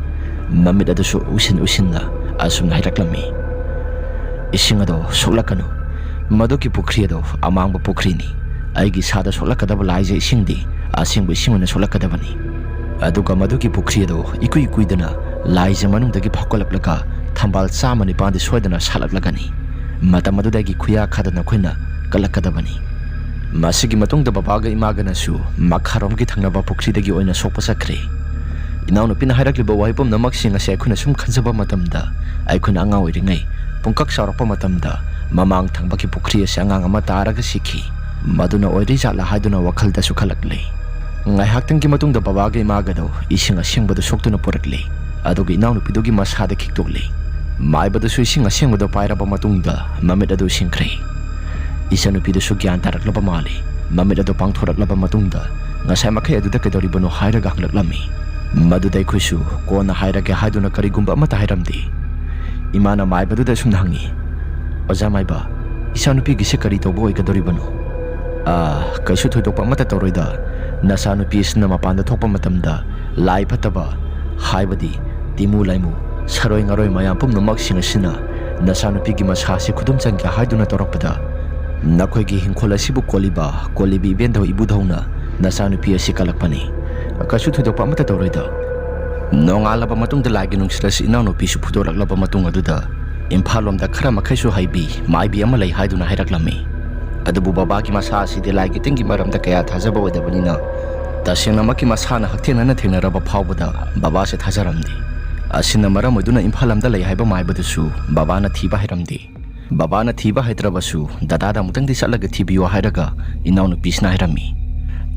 ꯃꯃꯤꯠ ꯑꯗꯨꯁꯨ ꯎꯏꯁꯤꯟ ꯎꯏꯁꯤꯟꯅ ꯑꯁꯨꯝꯅ ꯍꯥꯏꯔꯛꯂꯝꯃꯤ, "ꯏꯁꯤꯡ ꯑꯗꯣ ꯁꯣꯛꯂꯛꯀꯅꯨ꯫ ꯃꯗꯨꯒꯤ ꯄꯨꯈ꯭ꯔꯤ ꯑꯗꯣ ꯑꯃꯥꯡꯕ ꯄꯨꯈ꯭ꯔꯤꯅꯤ꯫ ꯑꯩꯒꯤ ꯏꯁꯥꯗ ꯁꯣꯛꯂꯛꯀꯗꯕ ꯂꯥꯏꯖ ꯏꯁꯤꯡꯗꯤ ꯑꯁꯦꯡꯕ ꯏꯁꯤꯡ ꯑꯣꯏꯅ ꯁꯣꯛꯂꯛꯀꯗꯕꯅꯤ꯫ ꯑꯗꯨꯒ ꯃꯗꯨꯒꯤ ꯄꯨꯈ꯭ꯔꯤ ꯑꯗꯣ ꯏꯀꯨꯏ ꯀꯨꯏꯗꯅ ꯂꯥꯏꯖ ꯃꯅꯨꯡꯗꯒꯤ ꯐꯥꯎꯒꯠꯂꯛꯂꯒ ꯊꯝꯕꯥꯜ ꯆꯥꯝꯃ ꯅꯤꯄꯥꯟꯗꯤ ꯁꯣꯏꯗꯅ ꯁꯥꯠꯂꯛꯂꯒꯅꯤ꯫ ꯃꯇꯝ ꯑꯗꯨꯗ ꯑꯩꯒꯤ ꯈꯨꯌꯥ ꯈꯥꯗꯅ ꯑꯩꯈꯣꯏꯅ ꯀꯜꯂꯛꯀꯗꯕꯅꯤ꯫" ꯃꯁꯤꯒꯤ ꯃꯇꯨꯡꯗ ꯕꯕꯥꯒ ꯏꯃꯥꯒꯅꯁꯨ ꯃꯈꯥꯔꯣꯝꯒꯤ ꯊꯪꯅꯕ ꯄꯨꯈ꯭ꯔꯤꯗꯒꯤ ꯑꯣꯏꯅ ꯁꯣꯛꯄ ꯆꯠꯈ꯭ꯔꯦ꯫ ꯏꯅꯥꯎꯅꯨꯄꯤꯅ ꯍꯥꯏꯔꯛꯂꯤꯕ ꯋꯥꯍꯩ ꯄꯨꯝꯅꯃꯛꯁꯤꯡ ꯑꯁꯤ ꯑꯩꯈꯣꯏꯅ ꯁꯨꯝ ꯈꯟꯖꯕ ꯃꯇꯝꯗ, ꯑꯩꯈꯣꯏꯅ ꯑꯉꯥꯡ ꯑꯣꯏꯔꯤꯉꯩ ꯄꯨꯡꯀꯛ ꯆꯥꯎꯔꯛꯄ ꯃꯇꯝꯗ ꯃꯃꯥꯡ ꯊꯪꯕꯒꯤ ꯄꯨꯈ꯭ꯔꯤ ꯑꯁꯤ ꯑꯉꯥꯡ ꯑꯃ ꯇꯥꯔꯒ ꯁꯤꯈꯤ꯫ ꯃꯗꯨꯅ ꯑꯣꯏꯔꯤ ꯖꯥꯠꯂꯥ ꯍꯥꯏꯗꯨꯅ ꯋꯥꯈꯜꯗꯁꯨ ꯈꯜꯂꯛꯂꯦ꯫ ꯉꯥꯏꯍꯥꯛꯇꯪꯒꯤ ꯃꯇꯨꯡꯗ ꯕꯕꯥꯒ ꯏꯃꯥꯒꯗꯣ ꯏꯁꯤꯡ ꯑꯁꯦꯡꯕꯗꯨ ꯁꯣꯛꯇꯨꯅ ꯄꯨꯔꯛꯂꯦ꯫ ꯑꯗꯨꯒ ꯏꯅꯥꯎꯅꯨꯄꯤꯗꯨꯒꯤ ꯃꯁꯥꯗ ꯈꯤꯛꯇꯣꯛꯂꯦ꯫ ꯃꯥꯏꯕꯗꯨꯁꯨ ꯏꯁꯤꯡ ꯑꯁꯦꯡꯕꯗꯨ ꯄꯥꯏꯔꯕ ꯃꯇꯨꯡꯗ ꯃꯃꯤꯠ ꯑꯗꯨ ꯁꯤꯡꯈ꯭ꯔꯦ꯫ ꯏꯆꯟꯅꯨꯄꯤꯗꯨꯁꯨ ꯒ꯭ꯌꯥꯟ ꯇꯥꯔꯛꯂꯕ ꯃꯥꯜꯂꯦ꯫ ꯃꯃꯤꯠ ꯑꯗꯨ ꯄꯥꯡꯊꯣꯔꯛꯂꯕ ꯃꯇꯨꯡꯗ ꯉꯁꯥꯏ ꯃꯈꯩ ꯑꯗꯨꯗ ꯀꯩꯗꯧꯔꯤꯕꯅꯣ ꯍꯥꯏꯔꯒ ꯍꯪꯂꯛꯂꯝꯃꯤ꯫ ꯃꯗꯨꯗ ꯑꯩꯈꯣꯏꯁꯨ ꯀꯣꯟꯅ ꯍꯥꯏꯔꯒꯦ ꯍꯥꯏꯗꯨꯅ ꯀꯔꯤꯒꯨꯝꯕ ꯑꯃꯠꯇ ꯍꯥꯏꯔꯝꯗꯦ꯫ ꯏꯃꯥꯅ ꯃꯥꯏꯕꯗꯨꯗ ꯑꯁꯨꯝꯅ ꯍꯪꯉꯤ, "ꯑꯣꯖꯥ ꯃꯥꯏꯕ, "ꯏꯆꯥꯅꯨꯄꯤꯒꯤꯁꯦ ꯀꯔꯤ ꯇꯧꯕ ꯑꯣꯏꯒꯗꯧꯔꯤꯕꯅꯣ?" "ꯑꯥ, ꯀꯩꯁꯨ ꯊꯣꯏꯗꯣꯛꯄ ꯑꯃꯠꯇ ꯇꯧꯔꯣꯏꯗ꯫ ꯅꯆꯥꯅꯨꯄꯤ ꯑꯁꯤꯅ ꯃꯄꯥꯟꯗ ꯊꯣꯛꯄ ꯃꯇꯝꯗ ꯂꯥꯏ ꯐꯠꯇꯕ, ꯍꯥꯏꯕꯗꯤ ꯇꯤꯃꯨ ꯂꯥꯏꯃꯨ, ꯁꯔꯣꯏ ꯉꯥꯔꯣꯏ ꯃꯌꯥꯝ ꯄꯨꯝꯅꯃꯛꯁꯤꯡ ꯑꯁꯤꯅ ꯅꯆꯥꯅꯨꯄꯤꯒꯤ ꯃꯁꯥ ꯑꯁꯤ ꯈꯨꯗꯨꯝ ꯆꯟꯒꯦ ꯍꯥꯏꯗꯨꯅ ꯇꯧꯔꯛꯄꯗ, ꯅꯈꯣꯏꯒꯤ ꯍꯤꯡꯈꯣꯜ ꯑꯁꯤꯕꯨ ꯀꯣꯜꯂꯤꯕ, ꯀꯣꯜꯂꯤꯕꯤ ꯏꯕꯦꯟꯙꯧ ꯏꯕꯨꯙꯧꯅ ꯅꯆꯥꯅꯨꯄꯤ ꯑꯁꯤ ꯀꯜꯂꯛꯄꯅꯤ꯫ ꯀꯩꯁꯨ ꯊꯣꯏꯗꯣꯛꯄ ꯑꯃꯠꯇ ꯇꯧꯔꯣꯏꯗ꯫ ꯅꯣꯡꯉꯥꯜꯂꯕ ꯃꯇꯨꯡꯗ ꯂꯥꯏꯒꯤ ꯅꯨꯡꯁꯤꯠ ꯑꯁꯤ ꯏꯅꯥꯎꯅꯨꯄꯤꯁꯨ ꯐꯨꯗꯣꯔꯛꯂꯕ ꯃꯇꯨꯡ ꯑꯗꯨꯗ ꯏꯝꯐꯥꯜ ꯂꯣꯝꯗ ꯈꯔ ꯃꯈꯩꯁꯨ ꯍꯩꯕꯤ ꯃꯥꯏꯕꯤ ꯑꯃ ꯂꯩ ꯍꯥꯏꯗꯨꯅ ꯍꯥꯏꯔꯛꯂꯝꯃꯤ꯫ ꯑꯗꯨꯕꯨ ꯕꯕꯥꯒꯤ ꯃꯁꯥ ꯑꯁꯤꯗꯤ ꯂꯥꯏꯒꯤ ꯇꯤꯟꯒꯤ ꯃꯔꯝꯗ ꯀꯌꯥ ꯊꯥꯖꯕ ꯑꯣꯏꯗꯕꯅꯤꯅ, ꯇꯁꯦꯡꯅꯃꯛꯀꯤ ꯃꯁꯥꯅ ꯍꯛꯊꯦꯡꯅꯅ ꯊꯦꯡꯅꯔꯕ ꯐꯥꯎꯕꯗ ꯕꯕꯥꯁꯦ ꯊꯥꯖꯔꯝꯗꯦ꯫ ꯑꯁꯤꯅ ꯃꯔꯝ ꯑꯣꯏꯗꯨꯅ ꯏꯝꯐꯥꯜ ꯂꯝꯗ ꯂꯩ ꯍꯥꯏꯕ ꯃꯥꯏꯕꯗꯨꯁꯨ ꯕꯕꯥꯅ ꯊꯤꯕ ꯍꯩꯔꯝꯗꯦ꯫ ꯕꯕꯥꯅ ꯊꯤꯕ ꯍꯩꯇ꯭ꯔꯕꯁꯨ ꯗꯗꯥꯗ ꯑꯃꯨꯛꯇꯪꯗꯤ ꯆꯠꯂꯒ ꯊꯤꯕꯤꯌꯨ ꯍꯥꯏꯔꯒ ꯏꯅꯥꯎꯅꯨꯄꯤꯁꯤꯅ ꯍꯥꯏꯔꯝꯃꯤ꯫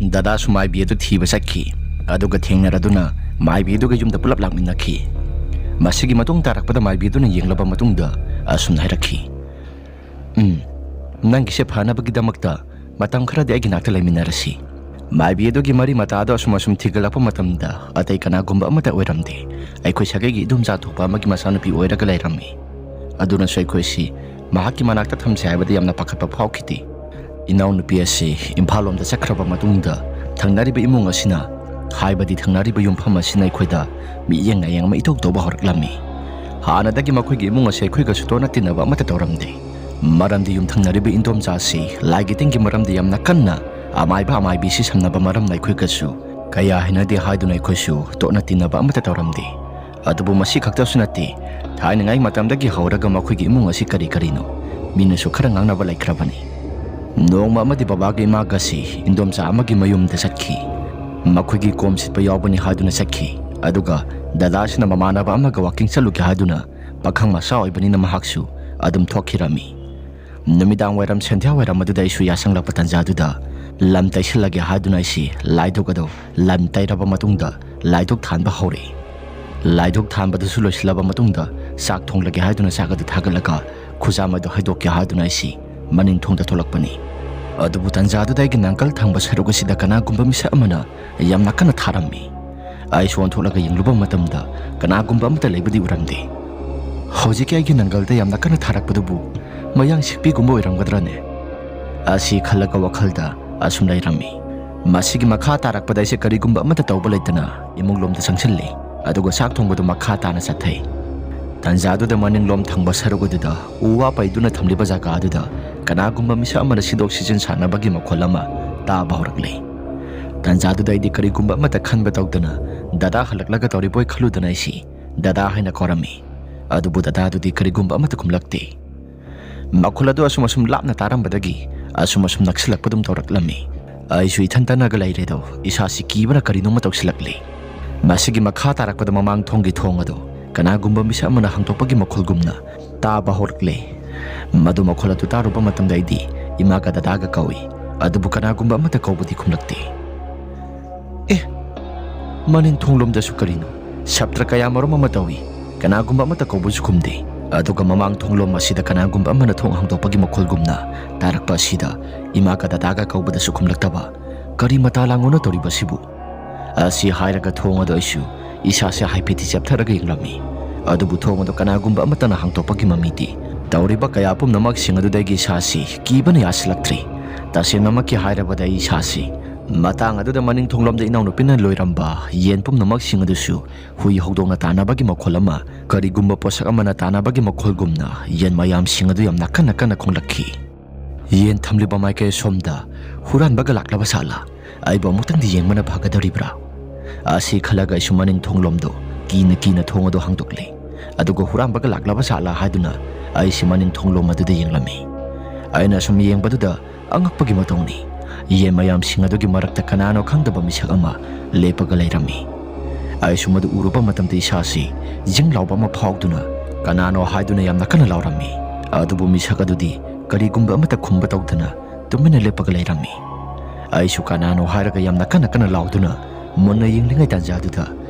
ꯗꯗꯥꯁꯨ ꯃꯥꯏꯕꯤ ꯑꯗꯨ ꯊꯤꯕ ꯆꯠꯈꯤ꯫ ꯑꯗꯨꯒ ꯊꯦꯡꯅꯔꯗꯨꯅ ꯃꯥꯏꯕꯤ ꯑꯗꯨꯒ ꯌꯨꯝꯗ ꯄꯨꯂꯞ ꯂꯥꯛꯃꯤꯟꯅꯈꯤ꯫ ꯃꯁꯤꯒꯤ ꯃꯇꯨꯡ ꯇꯥꯔꯛꯄꯗ ꯃꯥꯏꯕꯤ ꯑꯗꯨꯅ ꯌꯦꯡꯂꯕ ꯃꯇꯨꯡꯗ ꯑꯁꯨꯝꯅ ꯍꯥꯏꯔꯛꯈꯤ, "ꯎꯝ, ꯅꯪꯒꯤꯁꯦ ꯐꯅꯕꯒꯤꯗꯃꯛꯇ ꯃꯇꯝ ꯈꯔꯗꯤ ꯑꯩꯒꯤ ꯅꯥꯛꯇ ꯂꯩꯃꯤꯟꯅꯔꯁꯤ꯫" ꯃꯥꯏꯕꯤ ꯑꯗꯨꯒꯤ ꯃꯔꯤ ꯃꯇꯥ ꯑꯗꯨ ꯑꯁꯨꯝ ꯑꯁꯨꯝ ꯊꯤꯒꯠꯂꯛꯄ ꯃꯇꯝꯗ ꯑꯇꯩ ꯀꯅꯥꯒꯨꯝꯕ ꯑꯃꯠꯇ ꯑꯣꯏꯔꯝꯗꯦ꯫ ꯑꯩꯈꯣꯏ ꯁꯥꯒꯩꯒꯤ ꯏꯗꯣꯝꯆꯥ ꯊꯣꯛꯄ ꯑꯃꯒꯤ ꯃꯆꯥꯅꯨꯄꯤ ꯑꯣꯏꯔꯒ ꯂꯩꯔꯝꯃꯤ꯫ ꯑꯗꯨꯅꯁꯨ ꯑꯩꯈꯣꯏꯁꯤ ꯃꯍꯥꯛꯀꯤ ꯃꯅꯥꯛꯇ ꯊꯝꯁꯦ ꯍꯥꯏꯕꯗ ꯌꯥꯝꯅ ꯄꯥꯈꯠꯄ ꯐꯥꯎꯈꯤꯗꯦ꯫ ꯏꯅꯥꯎꯅꯨꯄꯤ ꯑꯁꯤ ꯏꯝꯐꯥꯜ ꯂꯣꯝꯗ ꯆꯠꯈ꯭ꯔꯕ ꯃꯇꯨꯡꯗ ꯊꯪꯅꯔꯤꯕ ꯏꯃꯨꯡ ꯑꯁꯤꯅ, ꯍꯥꯏꯕꯗꯤ ꯊꯪꯅꯔꯤꯕ ꯌꯨꯝꯐꯝ ꯑꯁꯤꯅ ꯑꯩꯈꯣꯏꯗ ꯃꯤꯠꯌꯦꯡ ꯅꯥꯌꯦꯡ ꯑꯃ ꯏꯇꯧ ꯇꯧꯕ ꯍꯧꯔꯛꯂꯝꯃꯤ꯫ ꯍꯥꯟꯅꯗꯒꯤ ꯃꯈꯣꯏꯒꯤ ꯏꯃꯨꯡ ꯑꯁꯤ ꯑꯩꯈꯣꯏꯒꯁꯨ ꯇꯣꯠꯅ ꯇꯤꯟꯅꯕ ꯑꯃꯠꯇ ꯇꯧꯔꯝꯗꯦ꯫ ꯃꯔꯝꯗꯤ ꯌꯨꯝꯊꯪꯅꯔꯤꯕ ꯏꯟꯗꯣꯝꯆꯥ ꯑꯁꯤ ꯂꯥꯏꯒꯤ ꯇꯤꯟꯒꯤ ꯃꯔꯝꯗ ꯌꯥꯝꯅ ꯀꯟꯅ ꯑꯃꯥꯏꯕ ꯑꯃꯥꯏꯕꯤꯁꯤ ꯁꯝꯅꯕ ꯃꯔꯝꯅ ꯑꯩꯈꯣꯏꯒꯁꯨ ꯀꯌꯥ ꯍꯩꯅꯗꯦ ꯍꯥꯏꯗꯨꯅ ꯑꯩꯈꯣꯏꯁꯨ ꯇꯣꯠꯅ ꯇꯤꯟꯅꯕ ꯑꯃꯠꯇ ꯇꯧꯔꯝꯗꯦ꯫ ꯑꯗꯨꯕꯨ ꯃꯁꯤ ꯈꯛꯇꯁꯨ ꯅꯠꯇꯦ, ꯊꯥꯏꯅꯉꯥꯏ ꯃꯇꯝꯗꯒꯤ ꯍꯧꯔꯒ ꯃꯈꯣꯏꯒꯤ ꯏꯃꯨꯡ ꯑꯁꯤ ꯀꯔꯤ ꯀꯔꯤꯅꯣ ꯃꯤꯅꯁꯨ ꯈꯔ ꯉꯥꯡꯅꯕ ꯂꯩꯈ꯭ꯔꯕꯅꯤ꯫ ꯅꯣꯡꯃ ꯑꯃꯗꯤ ꯕꯕꯥꯒ ꯏꯃꯥꯒꯁꯤ ꯏꯟꯗꯣꯝꯆꯥ ꯑꯃꯒꯤ ꯃꯌꯨꯝꯗ ꯆꯠꯈꯤ꯫ ꯃꯈꯣꯏꯒꯤ ꯀꯣꯝ ꯁꯤꯠꯄ ꯌꯥꯎꯕꯅꯤ ꯍꯥꯏꯗꯨꯅ ꯆꯠꯈꯤ꯫ ꯑꯗꯨꯒ ꯗꯗꯥꯁꯤꯅ ꯃꯃꯥꯟꯅꯕ ꯑꯃꯒ ꯋꯥꯀꯤꯡ ꯆꯠꯂꯨꯒꯦ ꯍꯥꯏꯗꯨꯅ ꯄꯥꯈꯪ ꯃꯆꯥ ꯑꯣꯏꯕꯅꯤꯅ ꯃꯍꯥꯛꯁꯨ ꯑꯗꯨꯝ ꯊꯣꯛꯈꯤꯔꯝꯃꯤ꯫ ꯅꯨꯃꯤꯗꯥꯡ ꯋꯥꯏꯔꯝ ꯁꯟꯙ꯭ꯌꯥ ꯋꯥꯏꯔꯝ ꯑꯗꯨꯗ ꯑꯩꯁꯨ ꯌꯥꯁꯪꯂꯛꯄ ꯇꯥꯟꯖꯥꯗꯨꯗ ꯂꯝ ꯇꯩꯁꯤꯜꯂꯒꯦ ꯍꯥꯏꯗꯨꯅ ꯑꯩꯁꯤ ꯂꯥꯏꯙꯨꯛ ꯑꯗꯨ ꯂꯝ ꯇꯩꯔꯕ ꯃꯇꯨꯡꯗ ꯂꯥꯏꯙꯨꯛ ꯊꯥꯟꯕ ꯍꯧꯔꯦ꯫ ꯂꯥꯏꯙꯨꯛ ꯊꯥꯟꯕꯗꯨꯁꯨ ꯂꯣꯏꯁꯤꯜꯂꯕ ꯃꯇꯨꯡꯗ ꯆꯥꯛ ꯊꯣꯡꯂꯒꯦ ꯍꯥꯏꯗꯨꯅ ꯆꯥꯛ ꯑꯗꯨ ꯊꯥꯒꯠꯂꯒ ꯈꯨꯖꯥꯝ ꯑꯗꯨ ꯍꯩꯗꯣꯛꯀꯦ ꯍꯥꯏꯗꯨꯅ ꯑꯩꯁꯤ ꯃꯅꯤꯡ ꯊꯣꯡꯗ ꯊꯣꯛꯂꯛꯄꯅꯤ꯫ ꯑꯗꯨꯕꯨ ꯇꯥꯟꯖꯥꯗꯨꯗ ꯑꯩꯒꯤ ꯅꯥꯀꯜ ꯊꯪꯕ ꯁꯔꯨꯛ ꯑꯁꯤꯗ ꯀꯅꯥꯒꯨꯝꯕ ꯃꯤꯁꯛ ꯑꯃꯅ ꯌꯥꯝꯅ ꯀꯟꯅ ꯊꯥꯔꯝꯃꯤ꯫ ꯑꯩꯁꯨ ꯑꯣꯟꯊꯣꯛꯂꯒ ꯌꯦꯡꯂꯨꯕ ꯃꯇꯝꯗ ꯀꯅꯥꯒꯨꯝꯕ ꯑꯃꯠꯇ ꯂꯩꯕꯗꯤ ꯎꯔꯝꯗꯦ꯫ ꯍꯧꯖꯤꯛꯀꯤ ꯑꯩꯒꯤ ꯅꯪꯒꯜꯗ ꯌꯥꯝꯅ ꯀꯟꯅ ꯊꯥꯔꯛꯄꯗꯨꯕꯨ ꯃꯌꯥꯡ ꯁꯤꯛꯄꯤꯒꯨꯝꯕ ꯑꯣꯏꯔꯝꯒꯗ꯭ꯔꯅꯦ? ꯑꯁꯤ ꯈꯜꯂꯒ ꯋꯥꯈꯜꯗ ꯑꯁꯨꯝ ꯂꯩꯔꯝꯃꯤ꯫ ꯃꯁꯤꯒꯤ ꯃꯈꯥ ꯇꯥꯔꯛꯄꯗ ꯑꯩꯁꯦ ꯀꯔꯤꯒꯨꯝꯕ ꯑꯃꯠꯇ ꯇꯧꯕ ꯂꯩꯇꯅ ꯏꯃꯨꯡ ꯂꯣꯝꯗ ꯆꯪꯁꯤꯜꯂꯤ꯫ ꯑꯗꯨꯒ ꯆꯥꯛ ꯊꯣꯡꯕꯗꯨ ꯃꯈꯥ ꯇꯥꯅ ꯆꯠꯊꯩ꯫ ꯇꯥꯟꯖꯥꯗꯨꯗ ꯃꯅꯤꯡꯂꯣꯝ ꯊꯪꯕ ꯁꯔꯨꯛ ꯑꯗꯨꯗ ꯎ ꯋꯥ ꯄꯩꯗꯨꯅ ꯊꯝꯂꯤꯕ ꯖꯒꯥ ꯑꯗꯨꯗ ꯀꯅꯥꯒꯨꯝꯕ ꯃꯤꯁꯛ ꯑꯃꯅ ꯁꯤꯗꯣꯛ ꯁꯤꯖꯤꯟ ꯁꯥꯟꯅꯕꯒꯤ ꯃꯈꯣꯜ ꯑꯃ ꯇꯥꯕ ꯍꯧꯔꯛꯂꯤ꯫ ꯇꯥꯟꯖꯥꯗꯨꯗ ꯑꯩꯗꯤ ꯀꯔꯤꯒꯨꯝꯕ ꯑꯃꯠꯇ ꯈꯟꯕ ꯇꯧꯗꯅ ꯗꯗꯥ ꯍꯜꯂꯛꯂꯒ ꯇꯧꯔꯤꯕꯣꯏ ꯈꯜꯂꯨꯗꯅ ꯑꯩꯁꯤ ꯗꯗꯥ ꯍꯥꯏꯅ ꯀꯧꯔꯝꯃꯤ꯫ ꯑꯗꯨꯕꯨ ꯗꯗꯥꯗꯨꯗꯤ ꯀꯔꯤꯒꯨꯝꯕ ꯑꯃꯠꯇ ꯈꯨꯝꯂꯛꯇꯦ꯫ ꯃꯈꯣꯜ ꯑꯗꯨ ꯑꯁꯨꯝ ꯑꯁꯨꯝ ꯂꯥꯞꯅ ꯇꯥꯔꯝꯕꯗꯒꯤ ꯑꯁꯨꯝ ꯑꯁꯨꯝ ꯅꯛꯁꯤꯜꯂꯛꯄꯗꯨꯝ ꯇꯧꯔꯛꯂꯝꯃꯤ꯫ ꯑꯩꯁꯨ ꯏꯊꯟ ꯇꯟꯅꯒ ꯂꯩꯔꯦꯗꯣ, ꯏꯁꯥꯁꯤ ꯀꯤꯕꯅ ꯀꯔꯤꯅꯣꯃ ꯇꯧꯁꯤꯜꯂꯛꯂꯤ꯫ ꯃꯁꯤꯒꯤ ꯃꯈꯥ ꯇꯥꯔꯛꯄꯗ ꯃꯃꯥꯡ ꯊꯣꯡꯒꯤ ꯊꯣꯡ ꯑꯗꯨ ꯀꯅꯥꯒꯨꯝꯕ ꯃꯤꯁꯛ ꯑꯃꯅ ꯍꯥꯡꯗꯣꯛꯄꯒꯤ ꯃꯈꯣꯜꯒꯨꯝꯅ ꯇꯥꯕ ꯍꯧꯔꯛꯂꯦ꯫ ꯃꯗꯨ ꯃꯈꯣꯜ ꯑꯗꯨ ꯇꯥꯔꯨꯕ ꯃꯇꯝꯗ ꯑꯩꯗꯤ ꯏꯃꯥꯒ ꯗꯗꯥꯒ ꯀꯧꯏ, ꯑꯗꯨꯕꯨ ꯀꯅꯥꯒꯨꯝꯕ ꯑꯃꯠꯇ ꯀꯧꯕꯗꯤ ꯈꯨꯝꯂꯛꯇꯦ꯫ ꯑꯦ, ꯃꯅꯤꯡ ꯊꯣꯡꯂꯣꯝꯗꯁꯨ ꯀꯔꯤꯅꯣ? ꯁꯞꯇ꯭ꯔ ꯀꯌꯥ ꯃꯔꯨꯝ ꯑꯃ ꯇꯧꯏ꯫ ꯀꯅꯥꯒꯨꯝꯕ ꯑꯃꯠꯇ ꯀꯧꯕꯁꯨ ꯈꯨꯝꯗꯦ꯫ ꯑꯗꯨꯒ ꯃꯃꯥꯡ ꯊꯣꯡꯂꯣꯝ ꯑꯁꯤꯗ ꯀꯅꯥꯒꯨꯝꯕ ꯑꯃꯅ ꯊꯣꯡ ꯍꯥꯡꯗꯣꯛꯄꯒꯤ ꯃꯈꯣꯜꯒꯨꯝꯅ ꯇꯥꯔꯛꯄ ꯑꯁꯤꯗ ꯏꯃꯥꯒ ꯗꯗꯥꯒ ꯀꯧꯕꯗꯁꯨ ꯈꯨꯝꯂꯛꯇꯕ꯫ ꯀꯔꯤ ꯃꯇꯥ ꯂꯥꯡꯉꯣꯅ ꯇꯧꯔꯤꯕꯁꯤꯕꯨ? ꯑꯁꯤ ꯍꯥꯏꯔꯒ ꯊꯣꯡ ꯑꯗꯨ ꯑꯩꯁꯨ ꯏꯁꯥꯁꯦ ꯍꯥꯏꯐꯦꯠꯇꯤ ꯆꯦꯞꯊꯔꯒ ꯌꯦꯡꯂꯝꯃꯤ꯫ ꯑꯗꯨꯕꯨ ꯊꯣꯡ ꯑꯗꯨ ꯀꯅꯥꯒꯨꯝꯕ ꯑꯃꯠꯇꯅ ꯍꯥꯡꯗꯣꯛꯄꯒꯤ ꯃꯃꯤꯗꯤ ꯇꯧꯔꯤꯕ ꯀꯌꯥ ꯄꯨꯝꯅꯃꯛꯁꯤꯡ ꯑꯗꯨꯗꯒꯤ ꯏꯁꯥꯁꯤ ꯀꯤꯕꯅ ꯌꯥꯁꯤꯜꯂꯛꯇ꯭ꯔꯤ꯫ ꯇꯁꯦꯡꯅꯃꯛꯀꯤ ꯍꯥꯏꯔꯕꯗ ꯑꯩ ꯏꯁꯥꯁꯤ ꯃꯇꯥꯡ ꯑꯗꯨꯗ ꯃꯅꯤꯡ ꯊꯣꯡꯂꯣꯝꯗ ꯏꯅꯥꯎꯅꯨꯄꯤꯅ ꯂꯣꯏꯔꯝꯕ ꯌꯦꯟ ꯄꯨꯝꯅꯃꯛꯁꯤꯡ ꯑꯗꯨꯁꯨ ꯍꯨꯏ ꯍꯧꯗꯣꯡꯅ ꯇꯥꯟꯅꯕꯒꯤ ꯃꯈꯣꯜ ꯑꯃ, ꯀꯔꯤꯒꯨꯝꯕ ꯄꯣꯠꯁꯛ ꯑꯃꯅ ꯇꯥꯟꯅꯕꯒꯤ ꯃꯈꯣꯜꯒꯨꯝꯅ ꯌꯦꯟ ꯃꯌꯥꯝꯁꯤꯡ ꯑꯗꯨ ꯌꯥꯝ ꯅꯛꯀꯟ ꯅꯛꯀꯟꯅ ꯈꯣꯡꯂꯛꯈꯤ꯫ ꯌꯦꯟ ꯊꯝꯂꯤꯕ ꯃꯥꯏꯀꯩ ꯑꯁꯣꯝꯗ ꯍꯨꯔꯥꯟꯕꯒ ꯂꯥꯛꯂꯕ ꯁꯥꯠꯂ? ꯑꯩꯕꯨ ꯑꯃꯨꯛꯇꯪꯗꯤ ꯌꯦꯡꯕꯅ ꯐꯒꯗꯧꯔꯤꯕ꯭ꯔꯥ? ꯑꯁꯤ ꯈꯜꯂꯒ ꯑꯩꯁꯨ ꯃꯅꯤꯡ ꯊꯣꯡꯂꯣꯝꯗꯣ ꯀꯤꯅ ꯀꯤꯅ ꯊꯣꯡ ꯑꯗꯨ ꯍꯥꯡꯗꯣꯛꯂꯦ꯫ ꯑꯗꯨꯒ ꯍꯨꯔꯥꯟꯕꯒ ꯂꯥꯛꯂꯕ ꯁꯥꯠꯂ ꯍꯥꯏꯗꯨꯅ ꯑꯩꯁꯤ ꯃꯅꯤꯡ ꯊꯣꯡꯂꯣꯝ ꯑꯗꯨꯗ ꯌꯦꯡꯂꯝꯃꯤ꯫ ꯑꯩꯅ ꯁꯨꯝ ꯌꯦꯡꯕꯗꯨꯗ ꯑꯉꯛꯄꯒꯤ ꯃꯇꯧꯅꯤ꯫ ꯌꯦꯟ ꯃꯌꯥꯝꯁꯤꯡ ꯑꯗꯨꯒꯤ ꯃꯔꯛꯇ ꯀꯅꯥꯅꯣ ꯈꯪꯗꯕ ꯃꯤꯁꯛ ꯑꯃ ꯂꯦꯞꯄꯒ ꯂꯩꯔꯝꯃꯤ꯫ ꯑꯩꯁꯨ ꯃꯗꯨ ꯎꯔꯨꯕ ꯃꯇꯝꯗ ꯏꯁꯥꯁꯤ ꯖꯤꯡ ꯂꯥꯎꯕ ꯑꯃ ꯐꯥꯎꯗꯨꯅ ꯀꯅꯥꯅꯣ ꯍꯥꯏꯗꯨꯅ ꯌꯥꯝꯅ ꯀꯟꯅ ꯂꯥꯎꯔꯝꯃꯤ꯫ ꯑꯗꯨꯕꯨ ꯃꯤꯁꯛ ꯑꯗꯨꯗꯤ ꯀꯔꯤꯒꯨꯝꯕ ꯑꯃꯠꯇ ꯈꯨꯝꯕ ꯇꯧꯗꯅ ꯇꯨꯃꯤꯟꯅ ꯂꯦꯞꯄꯒ ꯂꯩꯔꯝꯃꯤ꯫ ꯑꯩꯁꯨ ꯀꯅꯥꯅꯣ ꯍꯥꯏꯔꯒ ꯌꯥꯝꯅ ꯀꯟꯅ ꯀꯟꯅ ꯂꯥꯎꯗꯨꯅ ꯃꯨꯟꯅ ꯌꯦꯡꯂꯤꯉꯩ ꯇꯥꯟꯖꯥꯗꯨꯗ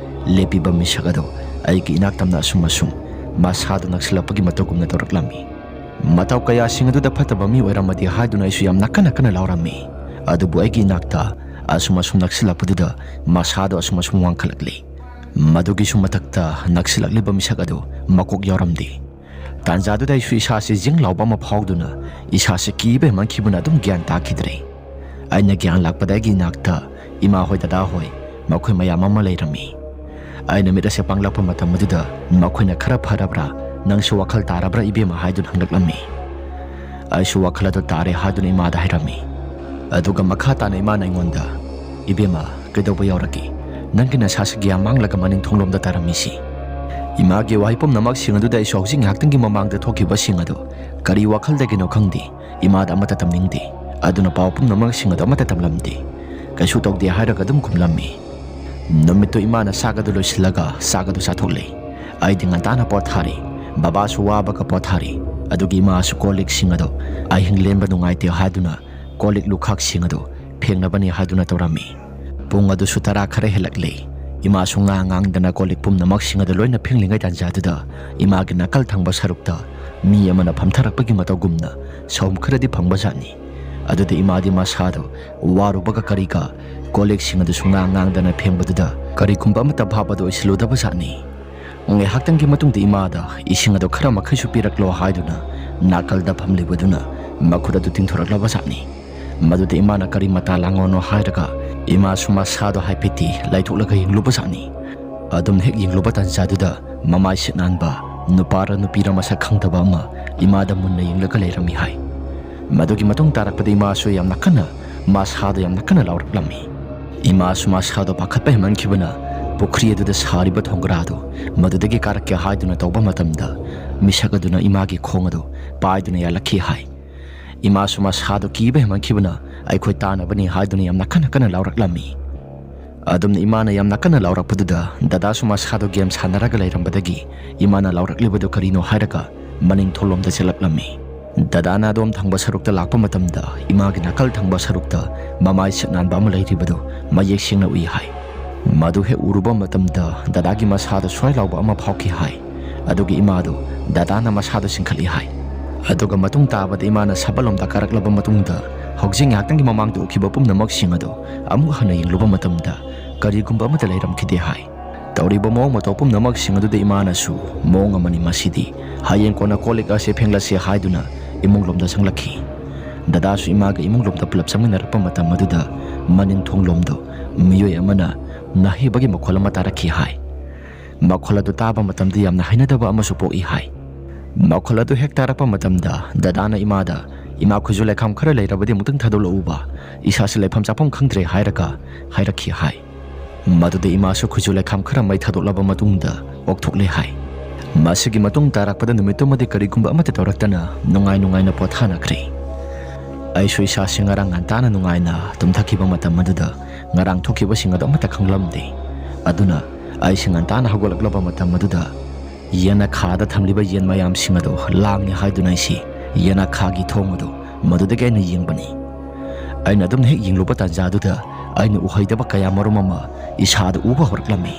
ꯂꯦꯞꯄꯤꯕ ꯃꯤꯁꯛ ꯑꯗꯨ ꯑꯩꯒꯤ ꯏꯅꯥꯛ ꯇꯝꯅ ꯑꯁꯨꯝ ꯑꯁꯨꯝ ꯃꯁꯥꯗꯨ ꯅꯛꯁꯤꯜꯂꯛꯄꯒꯤ ꯃꯇꯧꯒꯨꯝꯅ ꯇꯧꯔꯛꯂꯝꯃꯤ꯫ ꯃꯇꯧ ꯀꯌꯥꯁꯤꯡ ꯑꯗꯨꯗ ꯐꯠꯇꯕ ꯃꯤ ꯑꯣꯏꯔꯝꯃꯗꯤ ꯍꯥꯏꯗꯨꯅ ꯑꯩꯁꯨ ꯌꯥꯝꯅ ꯀꯟꯅ ꯀꯟꯅ ꯂꯥꯎꯔꯝꯃꯤ꯫ ꯑꯗꯨꯕꯨ ꯑꯩꯒꯤ ꯏꯅꯥꯛꯇ ꯑꯁꯨꯝ ꯑꯁꯨꯝ ꯅꯛꯁꯤꯜꯂꯛꯄꯗꯨꯗ ꯃꯁꯥꯗꯣ ꯑꯁꯨꯝ ꯑꯁꯨꯝ ꯋꯥꯡꯈꯠꯂꯛꯂꯤ꯫ ꯃꯗꯨꯒꯤꯁꯨ ꯃꯊꯛꯇ ꯅꯛꯁꯤꯜꯂꯛꯂꯤꯕ ꯃꯤꯁꯛ ꯑꯗꯨ ꯃꯀꯣꯛ ꯌꯥꯎꯔꯝꯗꯦ꯫ ꯇꯥꯟꯖꯥꯗꯨꯗ ꯑꯩꯁꯨ ꯏꯁꯥꯁꯤ ꯖꯤꯡ ꯂꯥꯎꯕ ꯑꯃ ꯐꯥꯎꯗꯨꯅ ꯏꯁꯥꯁꯤ ꯀꯤꯕ ꯍꯦꯟꯃꯟꯈꯤꯕꯅ ꯑꯗꯨꯝ ꯒ꯭ꯌꯥꯟ ꯇꯥꯈꯤꯗ꯭ꯔꯦ꯫ ꯑꯩꯅ ꯒ꯭ꯌꯥꯟ ꯂꯥꯛꯄꯗ ꯑꯩꯒꯤ ꯏꯅꯥꯛꯇ ꯏꯃꯥ ꯍꯣꯏ, ꯗꯗꯥ ꯍꯣꯏ, ꯃꯈꯣꯏ ꯃꯌꯥꯝ ꯑꯃ ꯂꯩꯔꯝꯃꯤ꯫ ꯑꯩꯅ ꯃꯤꯠ ꯑꯁꯦ ꯄꯥꯡꯂꯛꯄ ꯃꯇꯝ ꯑꯗꯨꯗ ꯃꯈꯣꯏꯅ "ꯈꯔ ꯐꯔꯕ꯭ꯔꯥ? ꯅꯪꯁꯨ ꯋꯥꯈꯜ ꯇꯥꯔꯕ꯭ꯔꯥ ꯏꯕꯦꯝꯃ?" ꯍꯥꯏꯗꯨꯅ ꯍꯪꯂꯛꯂꯝꯃꯤ꯫ ꯑꯩꯁꯨ ꯋꯥꯈꯜ ꯑꯗꯨ ꯇꯥꯔꯦ ꯍꯥꯏꯗꯨꯅ ꯏꯃꯥꯗ ꯍꯥꯏꯔꯝꯃꯤ꯫ ꯑꯗꯨꯒ ꯃꯈꯥ ꯇꯥꯅ ꯏꯃꯥꯅ ꯑꯩꯉꯣꯟꯗ, "ꯏꯕꯦꯝꯃ, ꯀꯩꯗꯧꯕ ꯌꯥꯎꯔꯒꯦ? ꯅꯪꯒꯤ ꯅꯁꯥꯁꯤ ꯒ꯭ꯌꯥꯟ ꯃꯥꯡꯂꯒ ꯃꯅꯤꯡ ꯊꯣꯡꯂꯣꯝꯗ ꯇꯥꯔꯝꯃꯤꯁꯤ?" ꯏꯃꯥꯒꯤ ꯋꯥꯍꯩ ꯄꯨꯝꯅꯃꯛꯁꯤꯡ ꯑꯗꯨꯗ ꯑꯩꯁꯨ ꯍꯧꯖꯤꯛ ꯉꯥꯏꯍꯥꯛꯇꯪꯒꯤ ꯃꯃꯥꯡꯗ ꯊꯣꯛꯈꯤꯕꯁꯤꯡ ꯑꯗꯨ ꯀꯔꯤ ꯋꯥꯈꯜꯗꯒꯤꯅꯣ ꯈꯪꯗꯦ, ꯏꯃꯥꯗ ꯑꯃꯠꯇ ꯇꯝꯅꯤꯡꯗꯦ꯫ ꯑꯗꯨꯅ ꯄꯥꯎ ꯄꯨꯝꯅꯃꯛꯁꯤꯡ ꯑꯗꯨ ꯑꯃꯠꯇ ꯇꯝꯂꯝꯗꯦ꯫ "ꯀꯩꯁꯨ ꯇꯧꯗꯦ" ꯍꯥꯏꯔꯒ ꯑꯗꯨꯝ ꯈꯨꯝꯂꯝꯃꯤ꯫ ꯅꯨꯃꯤꯠꯇꯨ ꯏꯃꯥꯅ ꯆꯥꯛ ꯑꯗꯨ ꯂꯣꯏꯁꯤꯜꯂꯒ ꯆꯥꯛ ꯑꯗꯨ ꯆꯥꯊꯣꯛꯂꯦ꯫ ꯑꯩꯗꯤ ꯉꯟꯇꯥꯅ ꯄꯣꯊꯥꯔꯦ꯫ ꯕꯕꯥꯁꯨ ꯋꯥꯕꯒ ꯄꯣꯊꯥꯔꯤ꯫ ꯑꯗꯨꯒꯤ ꯏꯃꯥꯁꯨ ꯀꯣꯜ ꯂꯤꯛꯁꯤꯡ ꯑꯗꯨ ꯑꯍꯤꯡ ꯂꯦꯟꯕ ꯅꯨꯡꯉꯥꯏꯇꯦ ꯍꯥꯏꯗꯨꯅ ꯀꯣꯜ ꯂꯤꯛ ꯂꯨꯈꯥꯛꯁꯤꯡ ꯑꯗꯨ ꯐꯦꯡꯅꯕꯅꯤ ꯍꯥꯏꯗꯨꯅ ꯇꯧꯔꯝꯃꯤ꯫ ꯄꯨꯡ ꯑꯗꯨꯁꯨ ꯇꯔꯥ ꯈꯔ ꯍꯦꯜꯂꯛꯂꯦ꯫ ꯏꯃꯥꯁꯨ ꯉꯥ ꯉꯥꯡꯗꯅ ꯀꯣꯜ ꯂꯤꯛ ꯄꯨꯝꯅꯃꯛꯁꯤꯡ ꯑꯗꯨ ꯂꯣꯏꯅ ꯐꯦꯡꯂꯤꯉꯩ ꯇꯥꯟꯖꯥꯗꯨꯗ ꯏꯃꯥꯒꯤ ꯅꯥꯀꯜ ꯊꯪꯕ ꯁꯔꯨꯛꯇ ꯃꯤ ꯑꯃꯅ ꯐꯝꯊꯔꯛꯄꯒꯤ ꯃꯇꯧꯒꯨꯝꯅ ꯁꯥꯎꯝ ꯈꯔꯗꯤ ꯐꯪꯕꯖꯥꯠꯅꯤ꯫ ꯑꯗꯨꯗ ꯏꯃꯥꯗꯤ ꯃꯁꯥꯗꯣ ꯋꯥꯔꯨꯕꯒ ꯀꯔꯤꯒ ꯀꯣꯜ ꯂꯤꯛꯁꯤꯡ ꯑꯗꯨꯁꯨ ꯉꯥ ꯉꯥꯡꯗꯅ ꯐꯦꯡꯕꯗꯨꯗ ꯀꯔꯤꯒꯨꯝꯕ ꯑꯃꯠꯇ ꯚꯥꯞ ꯑꯗꯨ ꯑꯣꯏꯁꯤꯜꯂꯨꯗꯕꯖꯥꯠꯅꯤ꯫ ꯉꯥꯏꯍꯥꯛꯇꯪꯒꯤ ꯃꯇꯨꯡꯗ ꯏꯃꯥꯗ ꯏꯁꯤꯡ ꯑꯗꯨ ꯈꯔ ꯃꯈꯩꯁꯨ ꯄꯤꯔꯛꯂꯣ ꯍꯥꯏꯗꯨꯅ ꯅꯥꯀꯜꯗ ꯐꯝꯂꯤꯕꯗꯨꯅ ꯃꯈꯨꯠ ꯑꯗꯨ ꯇꯤꯡꯊꯣꯔꯛꯂꯕꯖꯥꯠꯅꯤ꯫ ꯃꯗꯨꯗ ꯏꯃꯥꯅ ꯀꯔꯤ ꯃꯇꯥ ꯂꯥꯡꯉꯣꯅꯣ ꯍꯥꯏꯔꯒ ꯏꯃꯥꯁꯨ ꯃꯁꯥꯗꯣ ꯍꯥꯏꯐꯦꯠꯇꯤ ꯂꯩꯊꯣꯛꯂꯒ ꯌꯦꯡꯂꯨꯕꯖꯥꯠꯅꯤ꯫ ꯑꯗꯨꯝ ꯍꯦꯛ ꯌꯦꯡꯂꯨꯕ ꯇꯥꯟꯖꯥꯗꯨꯗ ꯃꯃꯥꯏ ꯁꯤꯠ ꯅꯥꯟꯕ ꯅꯨꯄꯥꯔ ꯅꯨꯄꯤꯔ ꯃꯁꯛ ꯈꯪꯗꯕ ꯑꯃ ꯏꯃꯥꯗ ꯃꯨꯟꯅ ꯌꯦꯡꯂꯒ ꯂꯩꯔꯝꯃꯤ ꯍꯥꯏ꯫ ꯃꯗꯨꯒꯤ ꯃꯇꯨꯡ ꯇꯥꯔꯛꯄꯗ ꯏꯃꯥꯁꯨ ꯌꯥꯝꯅ ꯀꯟꯅ ꯃꯁꯥꯗꯣ ꯌꯥꯝꯅ ꯀꯟꯅ ꯂꯥꯎꯔꯛꯂꯝꯃꯤ꯫ ꯏꯃꯥꯁꯨ ꯃꯁꯥꯗꯣ ꯄꯥꯈꯠꯄ ꯍꯦꯟꯃꯟꯈꯤꯕꯅ ꯄꯨꯈ꯭ꯔꯤ ꯑꯗꯨꯗ ꯁꯥꯔꯤꯕ ꯊꯣꯡꯒ꯭ꯔꯥꯗꯣ ꯃꯗꯨꯗꯒꯤ ꯀꯥꯔꯛꯀꯦ ꯍꯥꯏꯗꯨꯅ ꯇꯧꯕ ꯃꯇꯝꯗ ꯃꯤꯁꯛ ꯑꯗꯨꯅ ꯏꯃꯥꯒꯤ ꯈꯣꯡ ꯑꯗꯨ ꯄꯥꯏꯗꯨꯅ ꯌꯥꯜꯂꯛꯈꯤ ꯍꯥꯏ꯫ ꯏꯃꯥꯁꯨ ꯃꯁꯥꯗꯣ ꯀꯤꯕ ꯍꯦꯟꯃꯟꯈꯤꯕꯅ ꯑꯩꯈꯣꯏ ꯇꯥꯅꯕꯅꯤ ꯍꯥꯏꯗꯨꯅ ꯌꯥꯝꯅ ꯀꯟꯅ ꯀꯟꯅ ꯂꯥꯎꯔꯛꯂꯝꯃꯤ꯫ ꯑꯗꯨꯝꯅ ꯏꯃꯥꯅ ꯌꯥꯝꯅ ꯀꯟꯅ ꯂꯥꯎꯔꯛꯄꯗꯨꯗ ꯗꯗꯥꯁꯨ ꯃꯁꯥꯗꯣ ꯒꯦꯝ ꯁꯥꯟꯅꯔꯒ ꯂꯩꯔꯝꯕꯗꯒꯤ ꯏꯃꯥꯅ ꯂꯥꯎꯔꯛꯂꯤꯕꯗꯨ ꯀꯔꯤꯅꯣ ꯍꯥꯏꯔꯒ ꯃꯅꯤꯡ ꯊꯣꯡꯂꯣꯝꯗ ꯆꯦꯜꯂꯛꯂꯝꯃꯤ꯫ ꯗꯗꯥꯅ ꯑꯗꯣꯝ ꯊꯪꯕ ꯁꯔꯨꯛꯇ ꯂꯥꯛꯄ ꯃꯇꯝꯗ ꯏꯃꯥꯒꯤ ꯅꯥꯀꯜ ꯊꯪꯕ ꯁꯔꯨꯛꯇ ꯃꯃꯥꯏ ꯁꯤꯠ ꯅꯥꯟꯕ ꯑꯃ ꯂꯩꯔꯤꯕꯗꯨ ꯃꯌꯦꯛ ꯁꯦꯡꯅ ꯎꯏ ꯍꯥꯏ꯫ ꯃꯗꯨ ꯍꯦꯛ ꯎꯔꯨꯕ ꯃꯇꯝꯗ ꯗꯗꯥꯒꯤ ꯃꯁꯥꯗ ꯁ꯭ꯋꯥꯏ ꯂꯥꯎꯕ ꯑꯃ ꯐꯥꯎꯈꯤ ꯍꯥꯏ꯫ ꯑꯗꯨꯒꯤ ꯏꯃꯥꯗꯨ ꯗꯗꯥꯅ ꯃꯁꯥꯗ ꯆꯤꯡꯈꯠꯂꯤ ꯍꯥꯏ꯫ ꯑꯗꯨꯒ ꯃꯇꯨꯡ ꯇꯥꯕꯗ ꯏꯃꯥꯅ ꯁꯕꯜꯂꯣꯝꯗ ꯀꯥꯔꯛꯂꯕ ꯃꯇꯨꯡꯗ ꯍꯧꯖꯤꯛ ꯉꯥꯏꯍꯥꯛꯇꯪꯒꯤ ꯃꯃꯥꯡꯗ ꯎꯈꯤꯕ ꯄꯨꯝꯅꯃꯛꯁꯤꯡ ꯑꯗꯨ ꯑꯃꯨꯛ ꯍꯟꯅ ꯌꯦꯡꯂꯨꯕ ꯃꯇꯝꯗ ꯀꯔꯤꯒꯨꯝꯕ ꯑꯃꯠꯇ ꯂꯩꯔꯝꯈꯤꯗꯦ ꯍꯥꯏ꯫ ꯇꯧꯔꯤꯕ ꯃꯑꯣꯡ ꯃꯇꯧ ꯄꯨꯝꯅꯃꯛꯁꯤꯡ ꯑꯗꯨꯗ ꯏꯃꯥꯅꯁꯨ "ꯃꯑꯣꯡ ꯑꯃꯅꯤ ꯃꯁꯤꯗꯤ, ꯍꯌꯦꯡ ꯀꯣꯟꯅ ꯀꯣꯜ ꯂꯤꯛ ꯑꯁꯦ ꯐꯦꯡꯂꯁꯤ" ꯍꯥꯏꯗꯨꯅ ꯏꯃꯨꯡ ꯂꯣꯝꯗ ꯆꯪꯂꯛꯈꯤ꯫ ꯗꯗꯥꯁꯨ ꯏꯃꯥꯒ ꯏꯃꯨꯡ ꯂꯣꯝꯗ ꯄꯨꯂꯞ ꯆꯪꯃꯤꯟꯅꯔꯛꯄ ꯃꯇꯝ ꯑꯗꯨꯗ ꯃꯅꯤꯡ ꯊꯣꯡ ꯂꯣꯝꯗ ꯃꯤꯑꯣꯏ ꯑꯃꯅ ꯅꯥꯍꯩꯕꯒꯤ ꯃꯈꯣꯜ ꯑꯃ ꯇꯥꯔꯛꯈꯤ ꯍꯥꯏ꯫ ꯃꯈꯣꯜ ꯑꯗꯨ ꯇꯥꯕ ꯃꯇꯝꯗ ꯌꯥꯝꯅ ꯍꯩꯅꯗꯕ ꯑꯃꯁꯨ ꯄꯣꯛꯏ ꯍꯥꯏ꯫ ꯃꯈꯣꯜ ꯑꯗꯨ ꯍꯦꯛ ꯇꯥꯔꯛꯄ ꯃꯇꯝꯗ ꯗꯗꯥꯅ ꯏꯃꯥꯗ, "ꯏꯃꯥ, ꯈꯨꯖꯨ ꯂꯩꯈꯥꯝ ꯈꯔ ꯂꯩꯔꯕꯗꯤ ꯑꯃꯨꯛꯇꯪ ꯊꯥꯗꯣꯛꯂꯛꯎꯕ, ꯏꯁꯥꯁꯦ ꯂꯩꯐꯝ ꯆꯥꯐꯝ ꯈꯪꯗ꯭ꯔꯦ" ꯍꯥꯏꯔꯒ ꯍꯥꯏꯔꯛꯈꯤ ꯍꯥꯏ꯫ ꯃꯗꯨꯗ ꯏꯃꯥꯁꯨ ꯈꯨꯖꯨ ꯂꯩꯈꯥꯝ ꯈꯔ ꯃꯩ ꯊꯥꯗꯣꯛꯂꯕ ꯃꯇꯨꯡꯗ ꯑꯣꯛꯊꯣꯛꯂꯦ ꯍꯥꯏ꯫ ꯃꯁꯤꯒꯤ ꯃꯇꯨꯡ ꯇꯥꯔꯛꯄꯗ ꯅꯨꯃꯤꯠꯇꯨꯃꯗꯤ ꯀꯔꯤꯒꯨꯝꯕ ꯑꯃꯠꯇ ꯇꯧꯔꯛꯇꯅ ꯅꯨꯡꯉꯥꯏ ꯅꯨꯡꯉꯥꯏꯅ ꯄꯣꯊꯥꯅꯈ꯭ꯔꯦ꯫ ꯑꯩꯁꯨ ꯏꯁꯥꯁꯤ ꯉꯔꯥꯡ ꯉꯟꯇꯥꯅ ꯅꯨꯡꯉꯥꯏꯅ ꯇꯨꯝꯊꯈꯤꯕ ꯃꯇꯝ ꯑꯗꯨꯗ ꯉꯔꯥꯡ ꯊꯣꯛꯈꯤꯕꯁꯤꯡ ꯑꯗꯨ ꯑꯃꯠꯇ ꯈꯪꯂꯝꯗꯦ꯫ ꯑꯗꯨꯅ ꯑꯩꯁꯤ ꯉꯟꯇꯥꯅ ꯍꯧꯒꯠꯂꯛꯂꯕ ꯃꯇꯝ ꯑꯗꯨꯗ ꯌꯦꯅꯈꯥꯗ ꯊꯝꯂꯤꯕ ꯌꯦꯟ ꯃꯌꯥꯝꯁꯤꯡ ꯑꯗꯨ ꯂꯥꯡꯉꯤ ꯍꯥꯏꯗꯨꯅ ꯑꯩꯁꯤ ꯌꯦꯅꯈꯥꯒꯤ ꯊꯣꯡ ꯑꯗꯨ ꯃꯗꯨꯗꯒꯤ ꯑꯩꯅ ꯌꯦꯡꯕꯅꯤ꯫ ꯑꯩꯅ ꯑꯗꯨꯝ ꯍꯦꯛ ꯌꯦꯡꯂꯨꯕ ꯇꯥꯟꯖꯥꯗꯨꯗ ꯑꯩꯅ ꯎꯍꯩꯗꯕ ꯀꯌꯥ ꯃꯔꯨꯝ ꯑꯃ ꯏꯁꯥꯗ ꯎꯕ ꯍꯧꯔꯛꯂꯝꯃꯤ꯫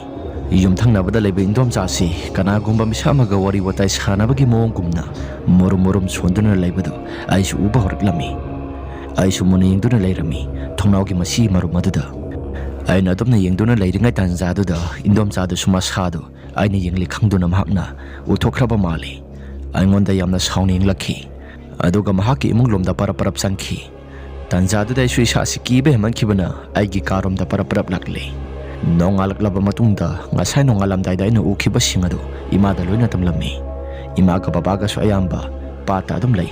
ꯌꯨꯝꯊꯪꯅꯕꯗ ꯂꯩꯕ ꯏꯟꯗꯣꯝꯆꯥꯁꯤ ꯀꯅꯥꯒꯨꯝꯕ ꯃꯤꯁꯛ ꯑꯃꯒ ꯋꯥꯔꯤ ꯋꯥꯇꯥꯏ ꯁꯥꯟꯅꯕꯒꯤ ꯃꯑꯣꯡꯒꯨꯝꯅ ꯃꯨꯔꯨꯝ ꯃꯨꯔꯨꯝ ꯁꯣꯟꯗꯨꯅ ꯂꯩꯕꯗꯨ ꯑꯩꯁꯨ ꯎꯕ ꯍꯧꯔꯛꯂꯝꯃꯤ꯫ ꯑꯩꯁꯨ ꯃꯨꯟꯅ ꯌꯦꯡꯗꯨꯅ ꯂꯩꯔꯝꯃꯤ ꯊꯣꯡꯅꯥꯎꯒꯤ ꯃꯁꯤ ꯃꯔꯨꯝ ꯑꯗꯨꯗ꯫ ꯑꯩꯅ ꯑꯗꯨꯝꯅ ꯌꯦꯡꯗꯨꯅ ꯂꯩꯔꯤꯉꯩ ꯇꯥꯟꯖꯥꯗꯨꯗ ꯏꯟꯗꯣꯝꯆꯥꯗꯨꯁꯨ ꯃꯁꯥꯗꯨ ꯑꯩꯅ ꯌꯦꯡꯂꯤ ꯈꯪꯗꯨꯅ ꯃꯍꯥꯛꯅ ꯎꯊꯣꯛꯈ꯭ꯔꯕ ꯃꯥꯜꯂꯤ꯫ ꯑꯩꯉꯣꯟꯗ ꯌꯥꯝꯅ ꯁꯥꯎꯅ ꯌꯦꯡꯂꯛꯈꯤ꯫ ꯑꯗꯨꯒ ꯃꯍꯥꯛꯀꯤ ꯏꯃꯨꯡ ꯂꯣꯝꯗ ꯄꯔꯞ ꯄꯔꯞ ꯆꯪꯈꯤ꯫ ꯇꯥꯟꯖꯥꯗꯨꯗ ꯑꯩꯁꯨ ꯏꯁꯥꯁꯤ ꯀꯤꯕ ꯍꯦꯟꯃꯟꯈꯤꯕꯅ ꯑꯩꯒꯤ ꯀꯥꯔꯣꯝꯗ ꯄꯔꯞ ꯄꯔꯞ ꯂꯥꯛꯂꯦ꯫ ꯅꯣꯡꯉꯥꯜꯂꯛꯂꯕ ꯃꯇꯨꯡꯗ ꯉꯁꯥꯏ ꯅꯣꯡꯉꯥꯜꯂꯝꯗꯥꯏꯗ ꯑꯩꯅ ꯎꯈꯤꯕꯁꯤꯡ ꯑꯗꯨ ꯏꯃꯥꯗ ꯂꯣꯏꯅ ꯇꯝꯂꯝꯃꯤ꯫ ꯏꯃꯥꯒ ꯕꯕꯥꯒꯁꯨ ꯑꯌꯥꯝꯕ ꯄꯥꯠꯇ ꯑꯗꯨꯝ ꯂꯩ꯫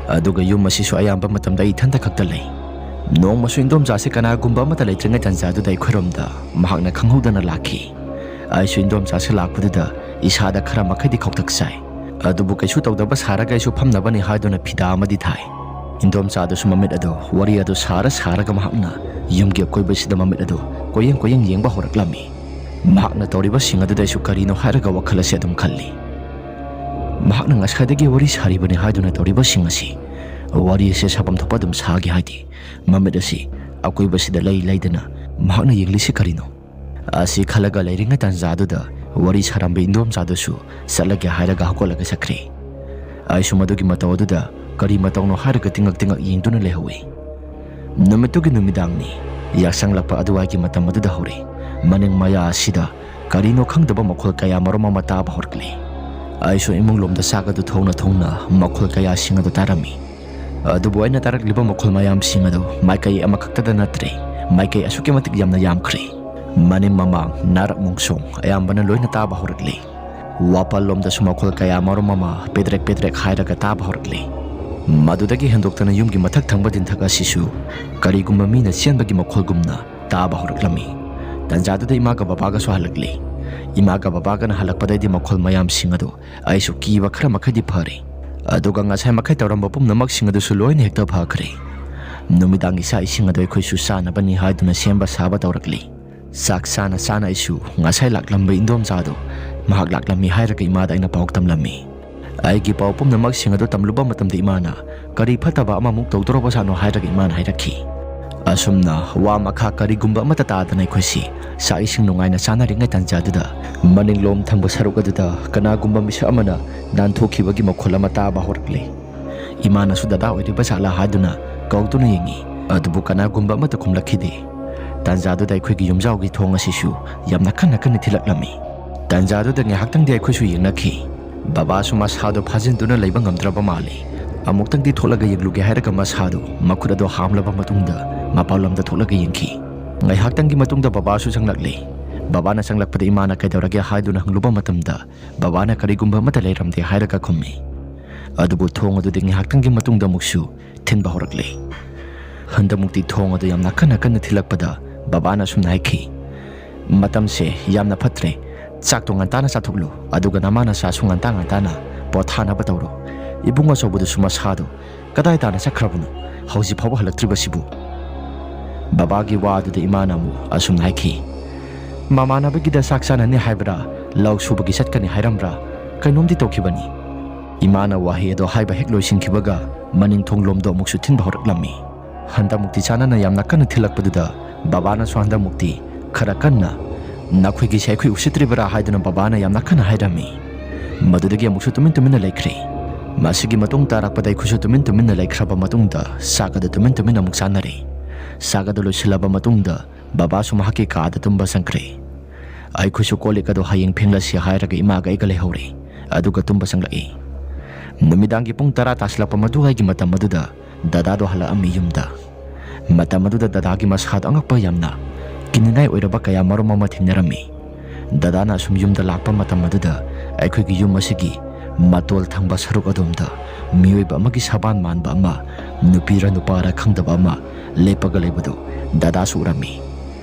ꯑꯗꯨꯒ ꯌꯨꯝ ꯑꯁꯤꯁꯨ ꯑꯌꯥꯝꯕ ꯃꯇꯝꯗ ꯑꯩ ꯏꯊꯟꯇ ꯈꯛꯇ ꯂꯩ꯫ ꯅꯣꯡꯃꯁꯨ ꯏꯟꯗꯣꯝꯆꯥꯁꯦ ꯀꯅꯥꯒꯨꯝꯕ ꯑꯃꯠꯇ ꯂꯩꯇ꯭ꯔꯤꯉꯩ ꯇꯥꯟꯖꯥꯗꯨꯗ ꯑꯩꯈꯣꯏꯔꯣꯝꯗ ꯃꯍꯥꯛꯅ ꯈꯪꯍꯧꯗꯅ ꯂꯥꯛꯈꯤ꯫ ꯑꯩꯁꯨ ꯏꯟꯗꯣꯝꯆꯥꯁꯦ ꯂꯥꯛꯄꯗꯨꯗ ꯏꯁꯥꯗ ꯈꯔ ꯃꯈꯩꯗꯤ ꯈꯧꯇꯛ ꯆꯥꯏ꯫ ꯑꯗꯨꯕꯨ ꯀꯩꯁꯨ ꯇꯧꯗꯕ ꯁꯥꯔꯒ ꯑꯩꯁꯨ ꯐꯝꯅꯕꯅꯤ ꯍꯥꯏꯗꯨꯅ ꯐꯤꯗꯥ ꯑꯃꯗꯤ ꯊꯥꯏ꯫ ꯏꯟꯗꯣꯝꯆꯥꯗꯨꯁꯨ ꯃꯃꯤꯠ ꯑꯗꯨ ꯋꯥꯔꯤ ꯑꯗꯨ ꯁꯥꯔ ꯁꯥꯔꯒ ꯃꯍꯥꯛꯅ ꯌꯨꯝꯒꯤ ꯑꯀꯣꯏꯕꯁꯤꯗ ꯃꯃꯤꯠ ꯑꯗꯨ ꯀꯣꯏꯌꯦꯡ ꯀꯣꯏꯌꯦꯡ ꯌꯦꯡꯕ ꯍꯧꯔꯛꯂꯝꯃꯤ꯫ ꯃꯍꯥꯛꯅ ꯇꯧꯔꯤꯕꯁꯤꯡ ꯑꯗꯨꯗ ꯑꯩꯁꯨ ꯀꯔꯤꯅꯣ ꯍꯥꯏꯔꯒ ꯋꯥꯈꯜ ꯑꯁꯤ ꯑꯗꯨꯝ ꯈꯜꯂꯤ꯫ ꯃꯍꯥꯛꯅ ꯉꯁꯥꯏꯗꯒꯤ ꯋꯥꯔꯤ ꯁꯥꯔꯤꯕꯅꯤ ꯍꯥꯏꯗꯨꯅ ꯇꯧꯔꯤꯕꯁꯤꯡ ꯑꯁꯤ, ꯋꯥꯔꯤ ꯑꯁꯤ ꯁꯥꯐꯝ ꯊꯣꯛꯄ ꯑꯗꯨꯝ ꯁꯥꯒꯦ ꯍꯥꯏꯗꯦ꯫ ꯃꯃꯤꯠ ꯑꯁꯤ ꯑꯀꯣꯏꯕꯁꯤꯗ ꯂꯩ ꯂꯩꯗꯅ ꯃꯍꯥꯛꯅ ꯌꯦꯡꯂꯤꯁꯤ ꯀꯔꯤꯅꯣ? ꯑꯁꯤ ꯈꯜꯂꯒ ꯂꯩꯔꯤꯉꯩ ꯇꯥꯟꯖꯥꯗꯨꯗ ꯋꯥꯔꯤ ꯁꯥꯔꯝꯕ ꯏꯟꯗꯣꯝꯆꯥꯗꯨꯁꯨ ꯆꯠꯂꯒꯦ ꯍꯥꯏꯔꯒ ꯍꯧꯒꯠꯂꯒ ꯆꯠꯈ꯭ꯔꯦ꯫ ꯑꯩꯁꯨ ꯃꯗꯨꯒꯤ ꯃꯇꯧ ꯑꯗꯨꯗ ꯀꯔꯤ ꯃꯇꯧꯅꯣ ꯍꯥꯏꯔꯒ ꯇꯤꯡꯉꯛ ꯇꯤꯡꯉꯛ ꯌꯦꯡꯗꯨꯅ ꯂꯩꯍꯧꯏ꯫ ꯅꯨꯃꯤꯠꯇꯨꯒꯤ ꯅꯨꯃꯤꯗꯥꯡꯅꯤ꯫ ꯌꯥꯆꯪꯂꯛꯄ ꯑꯗꯨꯋꯥꯏꯒꯤ ꯃꯇꯝ ꯑꯗꯨꯗ ꯍꯧꯔꯦ꯫ ꯃꯅꯤꯡ ꯃꯌꯥ ꯑꯁꯤꯗ ꯀꯔꯤꯅꯣ ꯈꯪꯗꯕ ꯃꯈꯣꯜ ꯀꯌꯥ ꯃꯔꯨꯝ ꯑꯃ ꯇꯥꯕ ꯍꯧꯔꯛꯂꯤ꯫ ꯑꯩꯁꯨ ꯏꯃꯨꯡ ꯂꯣꯝꯗ ꯆꯥꯛ ꯑꯗꯨ ꯊꯣꯡꯅ ꯊꯣꯡꯅ ꯃꯈꯣꯜ ꯀꯌꯥꯁꯤꯡ ꯑꯗꯨ ꯇꯥꯔꯝꯃꯤ꯫ ꯑꯗꯨꯕꯨ ꯑꯩꯅ ꯇꯥꯔꯛꯂꯤꯕ ꯃꯈꯣꯜ ꯃꯌꯥꯝꯁꯤꯡ ꯑꯗꯨ ꯃꯥꯏꯀꯩ ꯑꯃꯈꯛꯇꯗ ꯅꯠꯇ꯭ꯔꯦ, ꯃꯥꯏꯀꯩ ꯑꯁꯨꯛꯀꯤ ꯃꯇꯤꯛ ꯌꯥꯝꯅ ꯌꯥꯝꯈ꯭ꯔꯦ꯫ ꯃꯅꯤꯡ ꯃꯃꯥꯡ, ꯅꯥꯔꯛ ꯃꯣꯡꯁꯣꯡ ꯑꯌꯥꯝꯕꯅ ꯂꯣꯏꯅ ꯇꯥꯕ ꯍꯧꯔꯛꯂꯦ꯫ ꯋꯥꯄꯜꯂꯣꯝꯗꯁꯨ ꯃꯈꯣꯜ ꯀꯌꯥ ꯃꯔꯨꯝ ꯑꯃ ꯄꯦꯗ꯭ꯔꯦꯛ ꯄꯦꯗ꯭ꯔꯦꯛ ꯍꯥꯏꯔꯒ ꯇꯥꯕ ꯍꯧꯔꯛꯂꯦ꯫ ꯃꯗꯨꯗꯒꯤ ꯍꯦꯟꯗꯣꯛꯇꯅ ꯌꯨꯝꯒꯤ ꯃꯊꯛ ꯊꯪꯕ ꯗꯤꯟꯊꯛ ꯑꯁꯤꯁꯨ ꯀꯔꯤꯒꯨꯝꯕ ꯃꯤꯅ ꯆꯦꯟꯕꯒꯤ ꯃꯈꯣꯜꯒꯨꯝꯅ ꯇꯥꯕ ꯍꯧꯔꯛꯂꯝꯃꯤ꯫ ꯇꯟꯖꯥꯗꯨꯗ ꯏꯃꯥꯒ ꯕꯕꯥꯒꯁꯨ ꯍꯜꯂꯛꯂꯦ꯫ ꯏꯃꯥꯒ ꯕꯕꯥꯒꯅ ꯍꯜꯂꯛꯄꯗꯩꯗꯤ ꯃꯈꯣꯜ ꯃꯌꯥꯝꯁꯤꯡ ꯑꯗꯨ ꯑꯩꯁꯨ ꯀꯤꯕ ꯈꯔ ꯃꯈꯩꯗꯤ ꯐꯔꯦ꯫ ꯑꯗꯨꯒ ꯉꯁꯥꯏ ꯃꯈꯩ ꯇꯧꯔꯝꯕ ꯄꯨꯝꯅꯃꯛꯁꯤꯡ ꯑꯗꯨꯁꯨ ꯂꯣꯏꯅ ꯍꯦꯛꯇ ꯐꯈ꯭ꯔꯦ꯫ ꯅꯨꯃꯤꯗꯥꯡꯒꯤ ꯆꯥꯛ ꯏꯁꯤꯡ ꯑꯗꯨ ꯑꯩꯈꯣꯏꯁꯨ ꯆꯥꯅꯕꯅꯤ ꯍꯥꯏꯗꯨꯅ ꯁꯦꯝꯕ ꯁꯥꯕ ꯇꯧꯔꯛꯂꯤ꯫ ꯆꯥꯛ ꯆꯥꯅ ꯆꯥꯅ ꯑꯩꯁꯨ ꯉꯁꯥꯏ ꯂꯥꯛꯂꯝꯕ ꯏꯟꯗꯣꯝꯆꯥꯗꯣ ꯃꯍꯥꯛ ꯂꯥꯛꯂꯝꯃꯤ ꯍꯥꯏꯔꯒ ꯏꯃꯥꯗ ꯑꯩꯅ ꯄꯥꯎ ꯇꯝꯂꯝꯃꯤ꯫ ꯑꯩꯒꯤ ꯄꯥꯎ ꯄꯨꯝꯅꯃꯛꯁꯤꯡ ꯑꯗꯨ ꯇꯝꯂꯨꯕ ꯃꯇꯝꯗ ꯏꯃꯥꯅ ꯀꯔꯤ ꯐꯠꯇꯕ ꯑꯃꯃꯨꯛ ꯇꯧꯗꯧꯔꯕꯖꯥꯠꯅꯣ ꯍꯥꯏꯔꯒ ꯏꯃꯥꯅ ꯍꯥꯏꯔꯛꯈꯤ꯫ ꯑꯁꯨꯝꯅ ꯋꯥ ꯃꯈꯥ ꯀꯔꯤꯒꯨꯝꯕ ꯑꯃꯠꯇ ꯇꯥꯗꯅ ꯑꯩꯈꯣꯏꯁꯤ ꯆꯥꯛ ꯏꯁꯤꯡ ꯅꯨꯡꯉꯥꯏꯅ ꯆꯥꯅꯔꯤꯉꯩ ꯇꯥꯟꯖꯥꯗꯨꯗ ꯃꯅꯤꯡꯂꯣꯝ ꯊꯪꯕ ꯁꯔꯨꯛ ꯑꯗꯨꯗ ꯀꯅꯥꯒꯨꯝꯕ ꯃꯤꯁꯛ ꯑꯃꯅ ꯅꯥꯟꯊꯣꯛꯈꯤꯕꯒꯤ ꯃꯈꯣꯜ ꯑꯃ ꯇꯥꯕ ꯍꯧꯔꯛꯂꯦ꯫ ꯏꯃꯥꯅꯁꯨ ꯗꯗꯥ ꯑꯣꯏꯔꯤꯕ ꯖꯥꯠꯂꯥ ꯍꯥꯏꯗꯨꯅ ꯀꯧꯗꯨꯅ ꯌꯦꯡꯉꯤ꯫ ꯑꯗꯨꯕꯨ ꯀꯅꯥꯒꯨꯝꯕ ꯑꯃꯠꯇ ꯈꯨꯝꯂꯛꯈꯤꯗꯦ꯫ ꯇꯥꯟꯖꯥꯗꯨꯗ ꯑꯩꯈꯣꯏꯒꯤ ꯌꯨꯝꯖꯥꯎꯒꯤ ꯊꯣꯡ ꯑꯁꯤꯁꯨ ꯌꯥꯝꯅ ꯀꯟꯅ ꯀꯟꯅ ꯊꯤꯜꯂꯛꯂꯝꯃꯤ꯫ ꯇꯥꯟꯖꯥꯗꯨꯗ ꯉꯥꯏꯍꯥꯛꯇꯪꯗꯤ ꯑꯩꯈꯣꯏꯁꯨ ꯌꯦꯡꯅꯈꯤ꯫ ꯕꯕꯥꯁꯨ ꯃꯁꯥꯗꯣ ꯐꯥꯖꯤꯟꯗꯨꯅ ꯂꯩꯕ ꯉꯝꯗ꯭ꯔꯕ ꯃꯥꯜꯂꯤ꯫ ꯑꯃꯨꯛꯇꯪꯗꯤ ꯊꯣꯛꯂꯒ ꯌꯦꯡꯂꯨꯒꯦ ꯍꯥꯏꯔꯒ ꯃꯁꯥꯗꯣ ꯃꯈꯨꯠ ꯑꯗꯣ ꯍꯥꯝꯂꯕ ꯃꯇꯨꯡꯗ ꯃꯄꯥꯟꯂꯣꯝꯗ ꯊꯣꯛꯂꯒ ꯌꯦꯡꯈꯤ꯫ ꯉꯥꯏꯍꯥꯛꯇꯪꯒꯤ ꯃꯇꯨꯡꯗ ꯕꯕꯥꯁꯨ ꯆꯪꯂꯛꯂꯦ꯫ ꯕꯕꯥꯅ ꯆꯪꯂꯛꯄꯗ ꯏꯃꯥꯅ ꯀꯩꯗꯧꯔꯒꯦ ꯍꯥꯏꯗꯨꯅ ꯍꯪꯂꯨꯕ ꯃꯇꯝꯗ ꯕꯕꯥꯅ ꯀꯔꯤꯒꯨꯝꯕ ꯑꯃꯠꯇ ꯂꯩꯔꯝꯗꯦ ꯍꯥꯏꯔꯒ ꯈꯨꯝꯃꯤ꯫ ꯑꯗꯨꯕꯨ ꯊꯣꯡ ꯑꯗꯨꯗꯤ ꯉꯥꯏꯍꯥꯛꯇꯪꯒꯤ ꯃꯇꯨꯡꯗ ꯑꯃꯨꯛꯁꯨ ꯊꯤꯟꯕ ꯍꯧꯔꯛꯂꯦ꯫ ꯍꯟꯗꯛꯃꯨꯛꯇꯤ ꯊꯣꯡ ꯑꯗꯨ ꯌꯥꯝꯅ ꯀꯟꯅ ꯀꯟꯅ ꯊꯤꯜꯂꯛꯄꯗ ꯕꯕꯥꯅ ꯑꯁꯨꯝꯅ ꯍꯥꯏꯈꯤ, "ꯃꯇꯝꯁꯦ ꯌꯥꯝꯅ ꯐꯠꯇ꯭ꯔꯦ꯫ ꯆꯥꯛꯇꯣ ꯉꯟꯇꯥꯅ ꯆꯥꯊꯣꯛꯂꯨ, ꯑꯗꯨꯒ ꯅꯃꯥ ꯅꯆꯥꯁꯨ ꯉꯟꯇꯥ ꯉꯟꯇꯥꯅ ꯄꯣꯊꯥꯅꯕ ꯇꯧꯔꯣ꯫ ꯏꯕꯨꯡ ꯑꯆꯧꯕꯗꯨꯁꯨ ꯃꯁꯥꯗꯣ ꯀꯗꯥꯏ ꯇꯥꯅ ꯆꯠꯈ꯭ꯔꯕꯅꯣ? ꯍꯧꯖꯤꯛ ꯐꯥꯎꯕ ꯍꯜꯂꯛꯇ꯭ꯔꯤꯕꯁꯤꯕꯨ?" ꯕꯕꯥꯒꯤ ꯋꯥ ꯑꯗꯨꯗ ꯏꯃꯥꯅ ꯑꯃꯨꯛ ꯑꯁꯨꯝꯅ ꯍꯥꯏꯈꯤ, "ꯃꯃꯥꯟꯅꯕꯒꯤꯗ ꯆꯥꯛ ꯆꯥꯅꯅꯤ ꯍꯥꯏꯕ꯭ꯔꯥ, ꯂꯧ ꯁꯨꯕꯒꯤ ꯆꯠꯀꯅꯤ ꯍꯥꯏꯔꯝꯕ꯭ꯔꯥ, ꯀꯩꯅꯣꯝꯗꯤ ꯇꯧꯈꯤꯕꯅꯤ꯫" ꯏꯃꯥꯅ ꯋꯥꯍꯩ ꯑꯗꯣ ꯍꯥꯏꯕ ꯍꯦꯛ ꯂꯣꯏꯁꯤꯟꯈꯤꯕꯒ ꯃꯅꯤꯡ ꯊꯣꯡꯂꯣꯝꯗꯣ ꯑꯃꯨꯛꯁꯨ ꯊꯤꯟꯕ ꯍꯧꯔꯛꯂꯝꯃꯤ꯫ ꯍꯟꯗꯛꯃꯨꯛꯇꯤ ꯆꯥꯅꯅ ꯌꯥꯝꯅ ꯀꯟꯅ ꯊꯤꯜꯂꯛꯄꯗꯨꯗ ꯕꯕꯥꯅꯁꯨ ꯍꯟꯗꯛꯃꯨꯛꯇꯤ ꯈꯔ ꯀꯟꯅ, "ꯅꯈꯣꯏꯒꯤꯁꯦ ꯑꯩꯈꯣꯏ ꯎꯁꯤꯠꯇ꯭ꯔꯤꯕꯔꯥ?" ꯍꯥꯏꯗꯨꯅ ꯕꯕꯥꯅ ꯌꯥꯝꯅ ꯀꯟꯅ ꯍꯥꯏꯔꯝꯃꯤ꯫ ꯃꯗꯨꯗꯒꯤ ꯑꯃꯨꯛꯁꯨ ꯇꯨꯃꯤꯟ ꯇꯨꯃꯤꯟꯅ ꯂꯩꯈ꯭ꯔꯦ꯫ ꯃꯁꯤꯒꯤ ꯃꯇꯨꯡ ꯇꯥꯔꯛꯄꯗ ꯑꯩꯈꯣꯏꯁꯨ ꯇꯨꯃꯤꯟ ꯇꯨꯃꯤꯟꯅ ꯂꯩꯈ꯭ꯔꯕ ꯃꯇꯨꯡꯗ ꯆꯥꯛ ꯑꯗꯨ ꯇꯨꯃꯤꯟ ꯇꯨꯃꯤꯟꯅ ꯑꯃꯨꯛ ꯆꯥꯅꯔꯦ꯫ ꯆꯥꯛ ꯑꯗꯨ ꯂꯣꯏꯁꯤꯜꯂꯕ ꯃꯇꯨꯡꯗ ꯕꯕꯥꯁꯨ ꯃꯍꯥꯛꯀꯤ ꯀꯥꯗ ꯇꯨꯝꯕ ꯆꯪꯈ꯭ꯔꯦ꯫ ꯑꯩꯈꯣꯏꯁꯨ ꯀꯣꯜ ꯂꯤꯛ ꯑꯗꯨ ꯍꯌꯦꯡ ꯐꯦꯡꯂꯁꯤ ꯍꯥꯏꯔꯒ ꯏꯃꯥꯒ ꯑꯩꯒ ꯂꯩꯍꯧꯔꯦ꯫ ꯑꯗꯨꯒ ꯇꯨꯝꯕ ꯆꯪꯂꯛꯏ꯫ ꯅꯨꯃꯤꯗꯥꯡꯒꯤ ꯄꯨꯡ ꯇꯔꯥ ꯇꯥꯁꯤꯜꯂꯛꯄ ꯃꯗꯨꯋꯥꯏꯒꯤ ꯃꯇꯝ ꯑꯗꯨꯗ ꯗꯗꯥꯗꯣ ꯍꯜꯂꯛꯑꯝꯃꯤ ꯌꯨꯝꯗ꯫ ꯃꯇꯝ ꯑꯗꯨꯗ ꯗꯗꯥꯒꯤ ꯃꯁꯥꯗꯣ ꯑꯉꯛꯄ ꯌꯥꯝꯅ ꯀꯤꯅꯤꯡꯉꯥꯏ ꯑꯣꯏꯔꯕ ꯀꯌꯥ ꯃꯔꯨꯝ ꯑꯃ ꯊꯦꯡꯅꯔꯝꯃꯤ꯫ ꯗꯗꯥꯅ ꯑꯁꯨꯝ ꯌꯨꯝꯗ ꯂꯥꯛꯄ ꯃꯇꯝ ꯑꯗꯨꯗ ꯑꯩꯈꯣꯏꯒꯤ ꯌꯨꯝ ꯑꯁꯤꯒꯤ ꯃꯇꯣꯜ ꯊꯪꯕ ꯁꯔꯨꯛ ꯑꯗꯣꯝꯗ ꯃꯤꯑꯣꯏꯕ ꯑꯃꯒꯤ ꯁꯕꯥꯟ ꯃꯥꯟꯕ ꯑꯃ, ꯅꯨꯄꯤꯔ ꯅꯨꯄꯥꯔ ꯈꯪꯗꯕ ꯑꯃ, ꯂꯦꯞꯄꯒ ꯂꯩꯕꯗꯨ ꯗꯗꯥꯁꯨ ꯎꯔꯝꯃꯤ꯫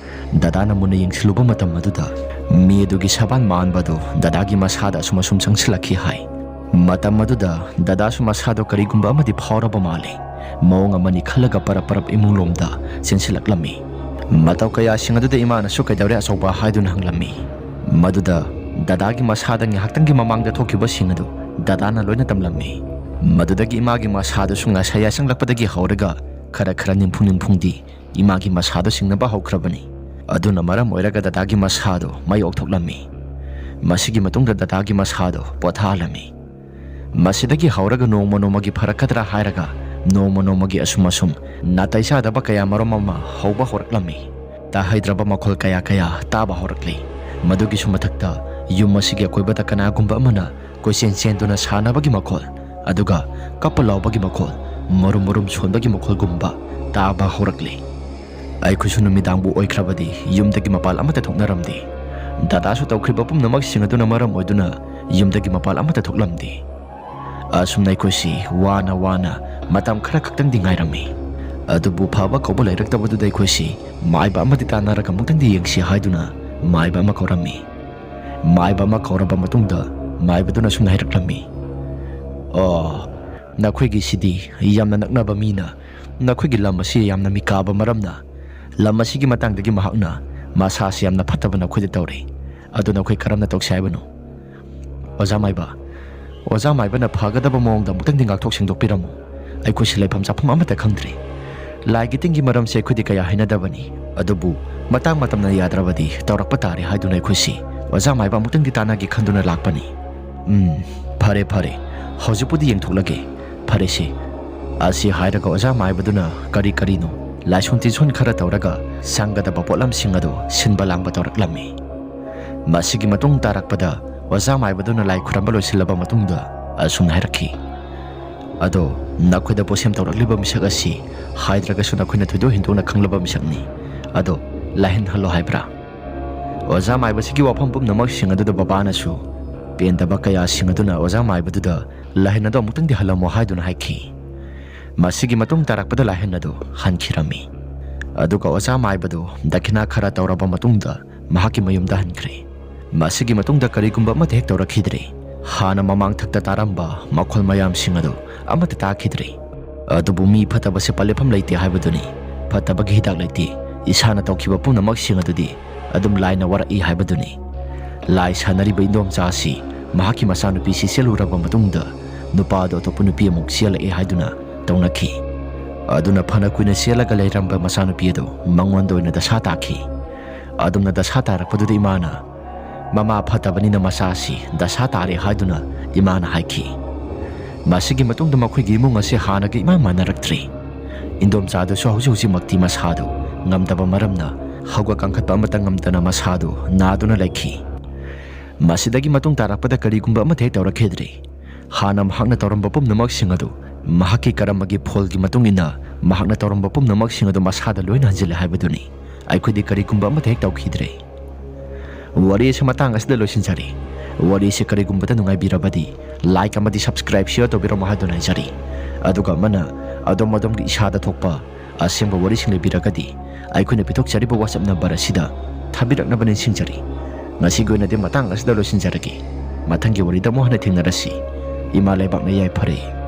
ꯗꯗꯥꯅ ꯃꯨꯟꯅ ꯌꯦꯡꯁꯤꯜꯂꯨꯕ ꯃꯇꯝ ꯑꯗꯨꯗ ꯃꯤ ꯑꯗꯨꯒꯤ ꯁꯕꯥꯟ ꯃꯥꯟꯕꯗꯨ ꯗꯗꯥꯒꯤ ꯃꯁꯥꯗ ꯑꯁꯨꯝ ꯑꯁꯨꯝ ꯆꯪꯁꯤꯜꯂꯛꯈꯤ ꯍꯥꯏ꯫ ꯃꯇꯝ ꯑꯗꯨꯗ ꯗꯗꯥꯁꯨ ꯃꯁꯥꯗꯣ ꯀꯔꯤꯒꯨꯝꯕ ꯑꯃꯗꯤ ꯐꯥꯎꯔꯕ ꯃꯥꯜꯂꯤ꯫ ꯃꯑꯣꯡ ꯑꯃꯅꯤ ꯈꯜꯂꯒ ꯄꯔꯞ ꯄꯔꯞ ꯏꯃꯨꯡꯂꯣꯝꯗ ꯆꯦꯟꯁꯤꯜꯂꯛꯂꯝꯃꯤ꯫ ꯃꯇꯧ ꯀꯌꯥꯁꯤꯡ ꯑꯗꯨꯗ ꯏꯃꯥꯅꯁꯨ "ꯀꯩꯗꯧꯔꯦ ꯑꯆꯧꯕ?" ꯍꯥꯏꯗꯨꯅ ꯍꯪꯂꯝꯃꯤ꯫ ꯃꯗꯨꯗ ꯗꯗꯥꯒꯤ ꯃꯁꯥꯗ ꯉꯥꯏꯍꯥꯛꯇꯪꯒꯤ ꯃꯃꯥꯡꯗ ꯊꯣꯛꯈꯤꯕꯁꯤꯡ ꯑꯗꯨ ꯗꯗꯥꯅ ꯂꯣꯏꯅ ꯇꯝꯂꯝꯃꯤ꯫ ꯃꯗꯨꯗꯒꯤ ꯏꯃꯥꯒꯤ ꯃꯁꯥꯗꯨꯁꯨ ꯉꯁꯥꯏ ꯌꯥꯆꯪꯂꯛꯄꯗꯒꯤ ꯍꯧꯔꯒ ꯈꯔ ꯈꯔ ꯅꯤꯝꯐꯨ ꯅꯤꯝꯐꯨꯡꯗꯤ ꯏꯃꯥꯒꯤ ꯃꯁꯥꯗꯣ ꯁꯤꯡꯅꯕ ꯍꯧꯈ꯭ꯔꯕꯅꯤ꯫ ꯑꯗꯨꯅ ꯃꯔꯝ ꯑꯣꯏꯔꯒ ꯗꯗꯥꯒꯤ ꯃꯁꯥꯗꯣ ꯃꯩ ꯑꯣꯛꯊꯣꯛꯂꯝꯃꯤ꯫ ꯃꯁꯤꯒꯤ ꯃꯇꯨꯡꯗ ꯗꯗꯥꯒꯤ ꯃꯁꯥꯗꯣ ꯄꯣꯊꯥꯍꯜꯂꯝꯃꯤ꯫ ꯃꯁꯤꯗꯒꯤ ꯍꯧꯔꯒ ꯅꯣꯡꯃ ꯅꯣꯡꯃꯒꯤ ꯐꯔꯛꯀꯗ꯭ꯔꯥ ꯍꯥꯏꯔꯒ ꯅꯣꯡꯃ ꯅꯣꯡꯃꯒꯤ ꯑꯁꯨꯝ ꯑꯁꯨꯝ ꯅꯥꯇꯩ ꯆꯥꯗꯕ ꯀꯌꯥ ꯃꯔꯨꯝ ꯑꯃ ꯍꯧꯕ ꯍꯧꯔꯛꯂꯝꯃꯤ꯫ ꯇꯥꯍꯩꯗ꯭ꯔꯕ ꯃꯈꯣꯜ ꯀꯌꯥ ꯀꯌꯥ ꯇꯥꯕ ꯍꯧꯔꯛꯂꯤ꯫ ꯃꯗꯨꯒꯤꯁꯨ ꯃꯊꯛꯇ ꯌꯨꯝ ꯑꯁꯤꯒꯤ ꯑꯀꯣꯏꯕꯗ ꯀꯅꯥꯒꯨꯝꯕ ꯑꯃꯅ ꯀꯣꯏꯆꯦꯟ ꯆꯦꯟꯗꯨꯅ ꯁꯥꯟꯅꯕꯒꯤ ꯃꯈꯣꯜ, ꯑꯗꯨꯒ ꯀꯞꯄ ꯂꯥꯎꯕꯒꯤ ꯃꯈꯣꯜ, ꯃꯔꯨꯝ ꯃꯔꯨꯝ ꯁꯣꯟꯕꯒꯤ ꯃꯈꯣꯜꯒꯨꯝꯕ ꯇꯥꯕ ꯍꯧꯔꯛꯂꯤ꯫ ꯑꯩꯈꯣꯏꯁꯨ ꯅꯨꯃꯤꯗꯥꯡꯕꯨ ꯑꯣꯏꯈ꯭ꯔꯕꯗꯤ ꯌꯨꯝꯗꯒꯤ ꯃꯄꯥꯟ ꯑꯃꯠꯇ ꯊꯣꯛꯅꯔꯝꯗꯦ꯫ ꯗꯗꯥꯁꯨ ꯇꯧꯈ꯭ꯔꯤꯕ ꯄꯨꯝꯅꯃꯛꯁꯤꯡ ꯑꯗꯨꯅ ꯃꯔꯝ ꯑꯣꯏꯗꯨꯅ ꯌꯨꯝꯗꯒꯤ ꯃꯄꯥꯟ ꯑꯃꯠꯇ ꯊꯣꯛꯂꯝꯗꯦ꯫ ꯑꯁꯨꯝꯅ ꯑꯩꯈꯣꯏꯁꯤ ꯋꯥꯅ ꯋꯥꯅ ꯃꯇꯝ ꯈꯔ ꯈꯛꯇꯪꯗꯤ ꯉꯥꯏꯔꯝꯃꯤ꯫ ꯑꯗꯨꯕꯨ ꯐꯕ ꯀꯧꯕ ꯂꯩꯔꯛꯇꯕꯗꯨꯗ ꯑꯩꯈꯣꯏꯁꯤ ꯃꯥꯏꯕ ꯑꯃꯗꯤ ꯇꯥꯟꯅꯔꯒ ꯑꯃꯨꯛꯇꯪꯗꯤ ꯌꯦꯡꯁꯤ ꯍꯥꯏꯗꯨꯅ ꯃꯥꯏꯕ ꯑꯃ ꯀꯧꯔꯝꯃꯤ꯫ ꯃꯥꯏꯕ ꯑꯃ ꯀꯧꯔꯕ ꯃꯇꯨꯡꯗ ꯃꯥꯏꯕꯗꯨꯅ ꯁꯨꯝꯅ ꯍꯥꯏꯔꯛꯂꯝꯃꯤ, "ꯑꯣ, ꯅꯈꯣꯏꯒꯤꯁꯤꯗꯤ ꯌꯥꯝꯅ ꯅꯛꯅꯕ ꯃꯤꯅ ꯅꯈꯣꯏꯒꯤ ꯂꯝ ꯑꯁꯤ ꯌꯥꯝꯅ ꯃꯤꯀꯥꯕ ꯃꯔꯝꯅ ꯂꯝ ꯑꯁꯤꯒꯤ ꯃꯇꯥꯡꯗꯒꯤ ꯃꯍꯥꯛꯅ ꯃꯁꯥꯁꯤ ꯌꯥꯝꯅ ꯐꯠꯇꯕ ꯅꯈꯣꯏꯗ ꯇꯧꯔꯦ꯫ ꯑꯗꯨ ꯅꯈꯣꯏ ꯀꯔꯝꯅ ꯇꯧꯁꯤ ꯍꯥꯏꯕꯅꯣ?" ꯑꯣꯖꯥ ꯃꯥꯏꯕ, ꯑꯣꯖꯥ ꯃꯥꯏꯕꯅ ꯐꯒꯗꯕ ꯃꯑꯣꯡꯗ ꯑꯃꯨꯛꯇꯪꯗꯤ ꯉꯥꯛꯊꯣꯛ ꯁꯦꯡꯗꯣꯛꯄꯤꯔꯝꯃꯨ꯫ ꯑꯩꯈꯣꯏꯁꯤ ꯂꯩꯐꯝ ꯆꯥꯐꯝ ꯑꯃꯠꯇ ꯈꯪꯗ꯭ꯔꯤ꯫ ꯂꯥꯏꯒꯤ ꯇꯤꯟꯒꯤ ꯃꯔꯝꯁꯦ ꯑꯩꯈꯣꯏꯗꯤ ꯀꯌꯥ ꯍꯩꯅꯗꯕꯅꯤ꯫ ꯑꯗꯨꯕꯨ ꯃꯇꯥꯡ ꯃꯇꯝꯅ ꯌꯥꯗ꯭ꯔꯕꯗꯤ ꯇꯧꯔꯛꯄ ꯇꯥꯔꯦ ꯍꯥꯏꯗꯨꯅ ꯑꯩꯈꯣꯏꯁꯤ ꯑꯣꯖꯥ ꯃꯥꯏꯕ ꯑꯃꯨꯛꯇꯪꯗꯤ ꯇꯥꯟꯅꯒꯦ ꯈꯟꯗꯨꯅ ꯂꯥꯛꯄꯅꯤ꯫ ꯎꯝ, ꯐꯔꯦ, ꯐꯔꯦ꯫ ꯍꯧꯖꯤꯛꯄꯨꯗꯤ ꯌꯦꯡꯊꯣꯛꯂꯒꯦ꯫ ꯐꯔꯦꯁꯦ꯫ ꯑꯁꯤ ꯍꯥꯏꯔꯒ ꯑꯣꯖꯥ ꯃꯥꯏꯕꯗꯨꯅ ꯀꯔꯤ ꯀꯔꯤꯅꯣ ꯂꯥꯏꯁꯣꯟ ꯇꯤꯟꯁꯣꯟ ꯈꯔ ꯇꯧꯔꯒ ꯁꯪꯒꯗꯕ ꯄꯣꯠꯂꯝꯁꯤꯡ ꯑꯗꯨ ꯁꯤꯟꯕ ꯂꯥꯡꯕ ꯇꯧꯔꯛꯂꯝꯃꯤ꯫ ꯃꯁꯤꯒꯤ ꯃꯇꯨꯡ ꯇꯥꯔꯛꯄꯗ ꯑꯣꯖꯥ ꯃꯥꯏꯕꯗꯨꯅ ꯂꯥꯏ ꯈꯨꯔꯝꯕ ꯂꯣꯏꯁꯤꯜꯂꯕ ꯃꯇꯨꯡꯗ ꯑꯁꯨꯝꯅ ꯍꯥꯏꯔꯛꯈꯤ, "ꯑꯗꯣ ꯅꯈꯣꯏꯗ ꯄꯣꯠꯁꯦꯝ ꯇꯧꯔꯛꯂꯤꯕ ꯃꯤꯁꯛ ꯑꯁꯤ ꯍꯥꯏꯗ꯭ꯔꯒꯁꯨ ꯅꯈꯣꯏꯅ ꯊꯣꯏꯗꯣꯛ ꯍꯦꯟꯗꯣꯛꯅ ꯈꯪꯂꯕ ꯃꯤꯁꯛꯅꯤ꯫ ꯑꯗꯣ ꯂꯥꯏꯍꯟꯍꯜꯂꯣ ꯍꯥꯏꯕ꯭ꯔꯥ?" ꯑꯣꯖꯥ ꯃꯥꯏꯕꯁꯤꯒꯤ ꯋꯥꯐꯝ ꯄꯨꯝꯅꯃꯛꯁꯤꯡ ꯑꯗꯨꯗ ꯕꯕꯥꯅꯁꯨ ꯄꯦꯟꯗꯕ ꯀꯌꯥꯁꯤꯡ ꯑꯗꯨꯅ ꯑꯣꯖꯥ ꯃꯥꯏꯕꯗꯨꯗ ꯂꯥꯏꯍꯟ ꯑꯗꯨ ꯑꯃꯨꯛꯇꯪꯗꯤ ꯍꯜꯂꯝꯃꯣ ꯍꯥꯏꯗꯨꯅ ꯍꯥꯏꯈꯤ꯫ ꯃꯁꯤꯒꯤ ꯃꯇꯨꯡ ꯇꯥꯔꯛꯄꯗ ꯂꯥꯏꯍꯟ ꯑꯗꯨ ꯍꯟꯈꯤꯔꯝꯃꯤ꯫ ꯑꯗꯨꯒ ꯑꯣꯖꯥ ꯃꯥꯏꯕꯗꯨ ꯗꯈꯤꯅꯥ ꯈꯔ ꯇꯧꯔꯕ ꯃꯇꯨꯡꯗ ꯃꯍꯥꯛꯀꯤ ꯃꯌꯨꯝꯗ ꯍꯟꯈ꯭ꯔꯦ꯫ ꯃꯁꯤꯒꯤ ꯃꯇꯨꯡꯗ ꯀꯔꯤꯒꯨꯝꯕ ꯑꯃꯠꯇ ꯍꯦꯛ ꯇꯧꯔꯛꯈꯤꯗ꯭ꯔꯦ꯫ ꯍꯥꯟꯅ ꯃꯃꯥꯡꯊꯛꯇ ꯇꯥꯔꯝꯕ ꯃꯈꯣꯜ ꯃꯌꯥꯝꯁꯤꯡ ꯑꯗꯨ ꯑꯃꯠꯇ ꯇꯥꯈꯤꯗ꯭ꯔꯦ꯫ ꯑꯗꯨꯕꯨ ꯃꯤ ꯐꯠꯇꯕꯁꯦ ꯄꯜꯂꯦꯐꯝ ꯂꯩꯇꯦ ꯍꯥꯏꯕꯗꯨꯅꯤ꯫ ꯐꯠꯇꯕꯒꯤ ꯍꯤꯗꯥꯛ ꯂꯩꯇꯦ꯫ ꯏꯁꯥꯅ ꯇꯧꯈꯤꯕ ꯄꯨꯝꯅꯃꯛꯁꯤꯡ ꯑꯗꯨꯗꯤ ꯑꯗꯨꯝ ꯂꯥꯏꯅ ꯋꯥꯔꯛꯏ ꯍꯥꯏꯕꯗꯨꯅꯤ꯫ ꯂꯥꯏ ꯁꯥꯟꯅꯔꯤꯕ ꯏꯟꯗꯣꯝꯆꯥ ꯑꯁꯤ ꯃꯍꯥꯛꯀꯤ ꯃꯆꯥꯅꯨꯄꯤꯁꯤ ꯆꯦꯜꯂꯨꯔꯕ ꯃꯇꯨꯡꯗ ꯅꯨꯄꯥ ꯑꯗꯨ ꯑꯇꯣꯞꯄ ꯅꯨꯄꯤ ꯑꯃꯨꯛ ꯆꯦꯜꯂꯛꯑꯦ ꯍꯥꯏꯗꯨꯅ ꯇꯧꯅꯈꯤ꯫ ꯑꯗꯨꯅ ꯐꯅ ꯀꯨꯏꯅ ꯆꯦꯜꯂꯒ ꯂꯩꯔꯝꯕ ꯃꯆꯥꯅꯨꯄꯤ ꯑꯗꯨ ꯃꯉꯣꯟꯗ ꯑꯣꯏꯅ ꯗꯁꯥ ꯇꯥꯈꯤ꯫ ꯑꯗꯨꯝꯅ ꯗꯁꯥ ꯇꯥꯔꯛꯄꯗꯨꯗ ꯏꯃꯥꯅ, "ꯃꯃꯥ ꯐꯠꯇꯕꯅꯤꯅ ꯃꯆꯥ ꯑꯁꯤ ꯗꯁꯥ ꯇꯥꯔꯦ" ꯍꯥꯏꯗꯨꯅ ꯏꯃꯥꯅ ꯍꯥꯏꯈꯤ꯫ ꯃꯁꯤꯒꯤ ꯃꯇꯨꯡꯗ ꯃꯈꯣꯏꯒꯤ ꯏꯃꯨꯡ ꯑꯁꯤ ꯍꯥꯟꯅꯒ ꯏꯃꯥꯟ ꯃꯥꯟꯅꯔꯛꯇ꯭ꯔꯦ꯫ ꯏꯟꯗꯣꯝꯆꯥꯗꯨꯁꯨ ꯍꯧꯖꯤꯛ ꯍꯧꯖꯤꯛꯃꯛꯇꯤ ꯃꯁꯥꯗꯨ ꯉꯝꯗꯕ ꯃꯔꯝꯅ ꯍꯧꯒꯠ ꯀꯥꯡꯈꯠꯄ ꯑꯃꯠꯇ ꯉꯝꯗꯅ ꯃꯁꯥꯗꯨ ꯅꯥꯗꯨꯅ ꯂꯩꯈꯤ꯫ ꯃꯁꯤꯗꯒꯤ ꯃꯇꯨꯡ ꯇꯥꯔꯛꯄꯗ ꯀꯔꯤꯒꯨꯝꯕ ꯑꯃꯠꯇ ꯍꯦꯛ ꯇꯧꯔꯛꯈꯤꯗ꯭ꯔꯦ꯫ ꯍꯥꯟꯅ ꯃꯍꯥꯛꯅ ꯇꯧꯔꯝꯕ ꯄꯨꯝꯅꯃꯛꯁꯤꯡ ꯑꯗꯨ ꯃꯍꯥꯛꯀꯤ ꯀꯔꯃꯒꯤ ꯐꯣꯜꯒꯤ ꯃꯇꯨꯡ ꯏꯟꯅ ꯃꯍꯥꯛꯅ ꯇꯧꯔꯝꯕ ꯄꯨꯝꯅꯃꯛꯁꯤꯡ ꯑꯗꯨ ꯃꯁꯥꯗ ꯂꯣꯏꯅ ꯍꯟꯖꯤꯜꯂꯦ ꯍꯥꯏꯕꯗꯨꯅꯤ꯫ ꯑꯩꯈꯣꯏꯗꯤ ꯀꯔꯤꯒꯨꯝꯕ ꯑꯃꯠꯇ ꯍꯦꯛ ꯇꯧꯈꯤꯗ꯭ꯔꯦ꯫ ꯋꯥꯔꯤ ꯑꯁꯤ ꯃꯇꯥꯡ ꯑꯁꯤꯗ ꯂꯣꯏꯁꯤꯟꯖꯔꯦ꯫ ꯋꯥꯔꯤ ꯑꯁꯤ ꯀꯔꯤꯒꯨꯝꯕꯗ ꯅꯨꯡꯉꯥꯏꯕꯤꯔꯕꯗꯤ like ꯑꯃꯗꯤ subscribe, share ꯇꯧꯕꯤꯔꯝꯃꯣ ꯍꯥꯏꯗꯨꯅ ꯍꯥꯏꯖꯔꯤ꯫ ꯑꯗꯨꯒ ꯑꯃꯅ ꯑꯗꯣꯝ ꯑꯗꯣꯝꯒꯤ ꯏꯁꯥꯗ ꯊꯣꯛꯄ ꯑꯁꯦꯡꯕ ꯋꯥꯔꯤꯁꯤꯡ ꯂꯩꯕꯤꯔꯒꯗꯤ ꯑꯩꯈꯣꯏꯅ ꯄꯤꯊꯣꯛꯆꯔꯤꯕ WhatsApp number ꯑꯁꯤꯗ ꯊꯥꯕꯤꯔꯛꯅꯕ ꯅꯤꯡꯁꯤꯡꯖꯔꯤ꯫ ꯉꯁꯤꯒꯤ ꯑꯣꯏꯅꯗꯤ ꯃꯇꯥꯡ ꯑꯁꯤꯗ ꯂꯣꯏꯁꯤꯟꯖꯔꯒꯦ꯫ ꯃꯊꯪꯒꯤ ꯋꯥꯔꯤꯗ ꯑꯃꯨꯛ ꯍꯟꯅ ꯊꯦꯡꯅꯔꯁꯤ꯫ ꯏꯃꯥ ꯂꯩꯕꯥꯛꯅ ꯌꯥꯏꯐꯔꯦ꯫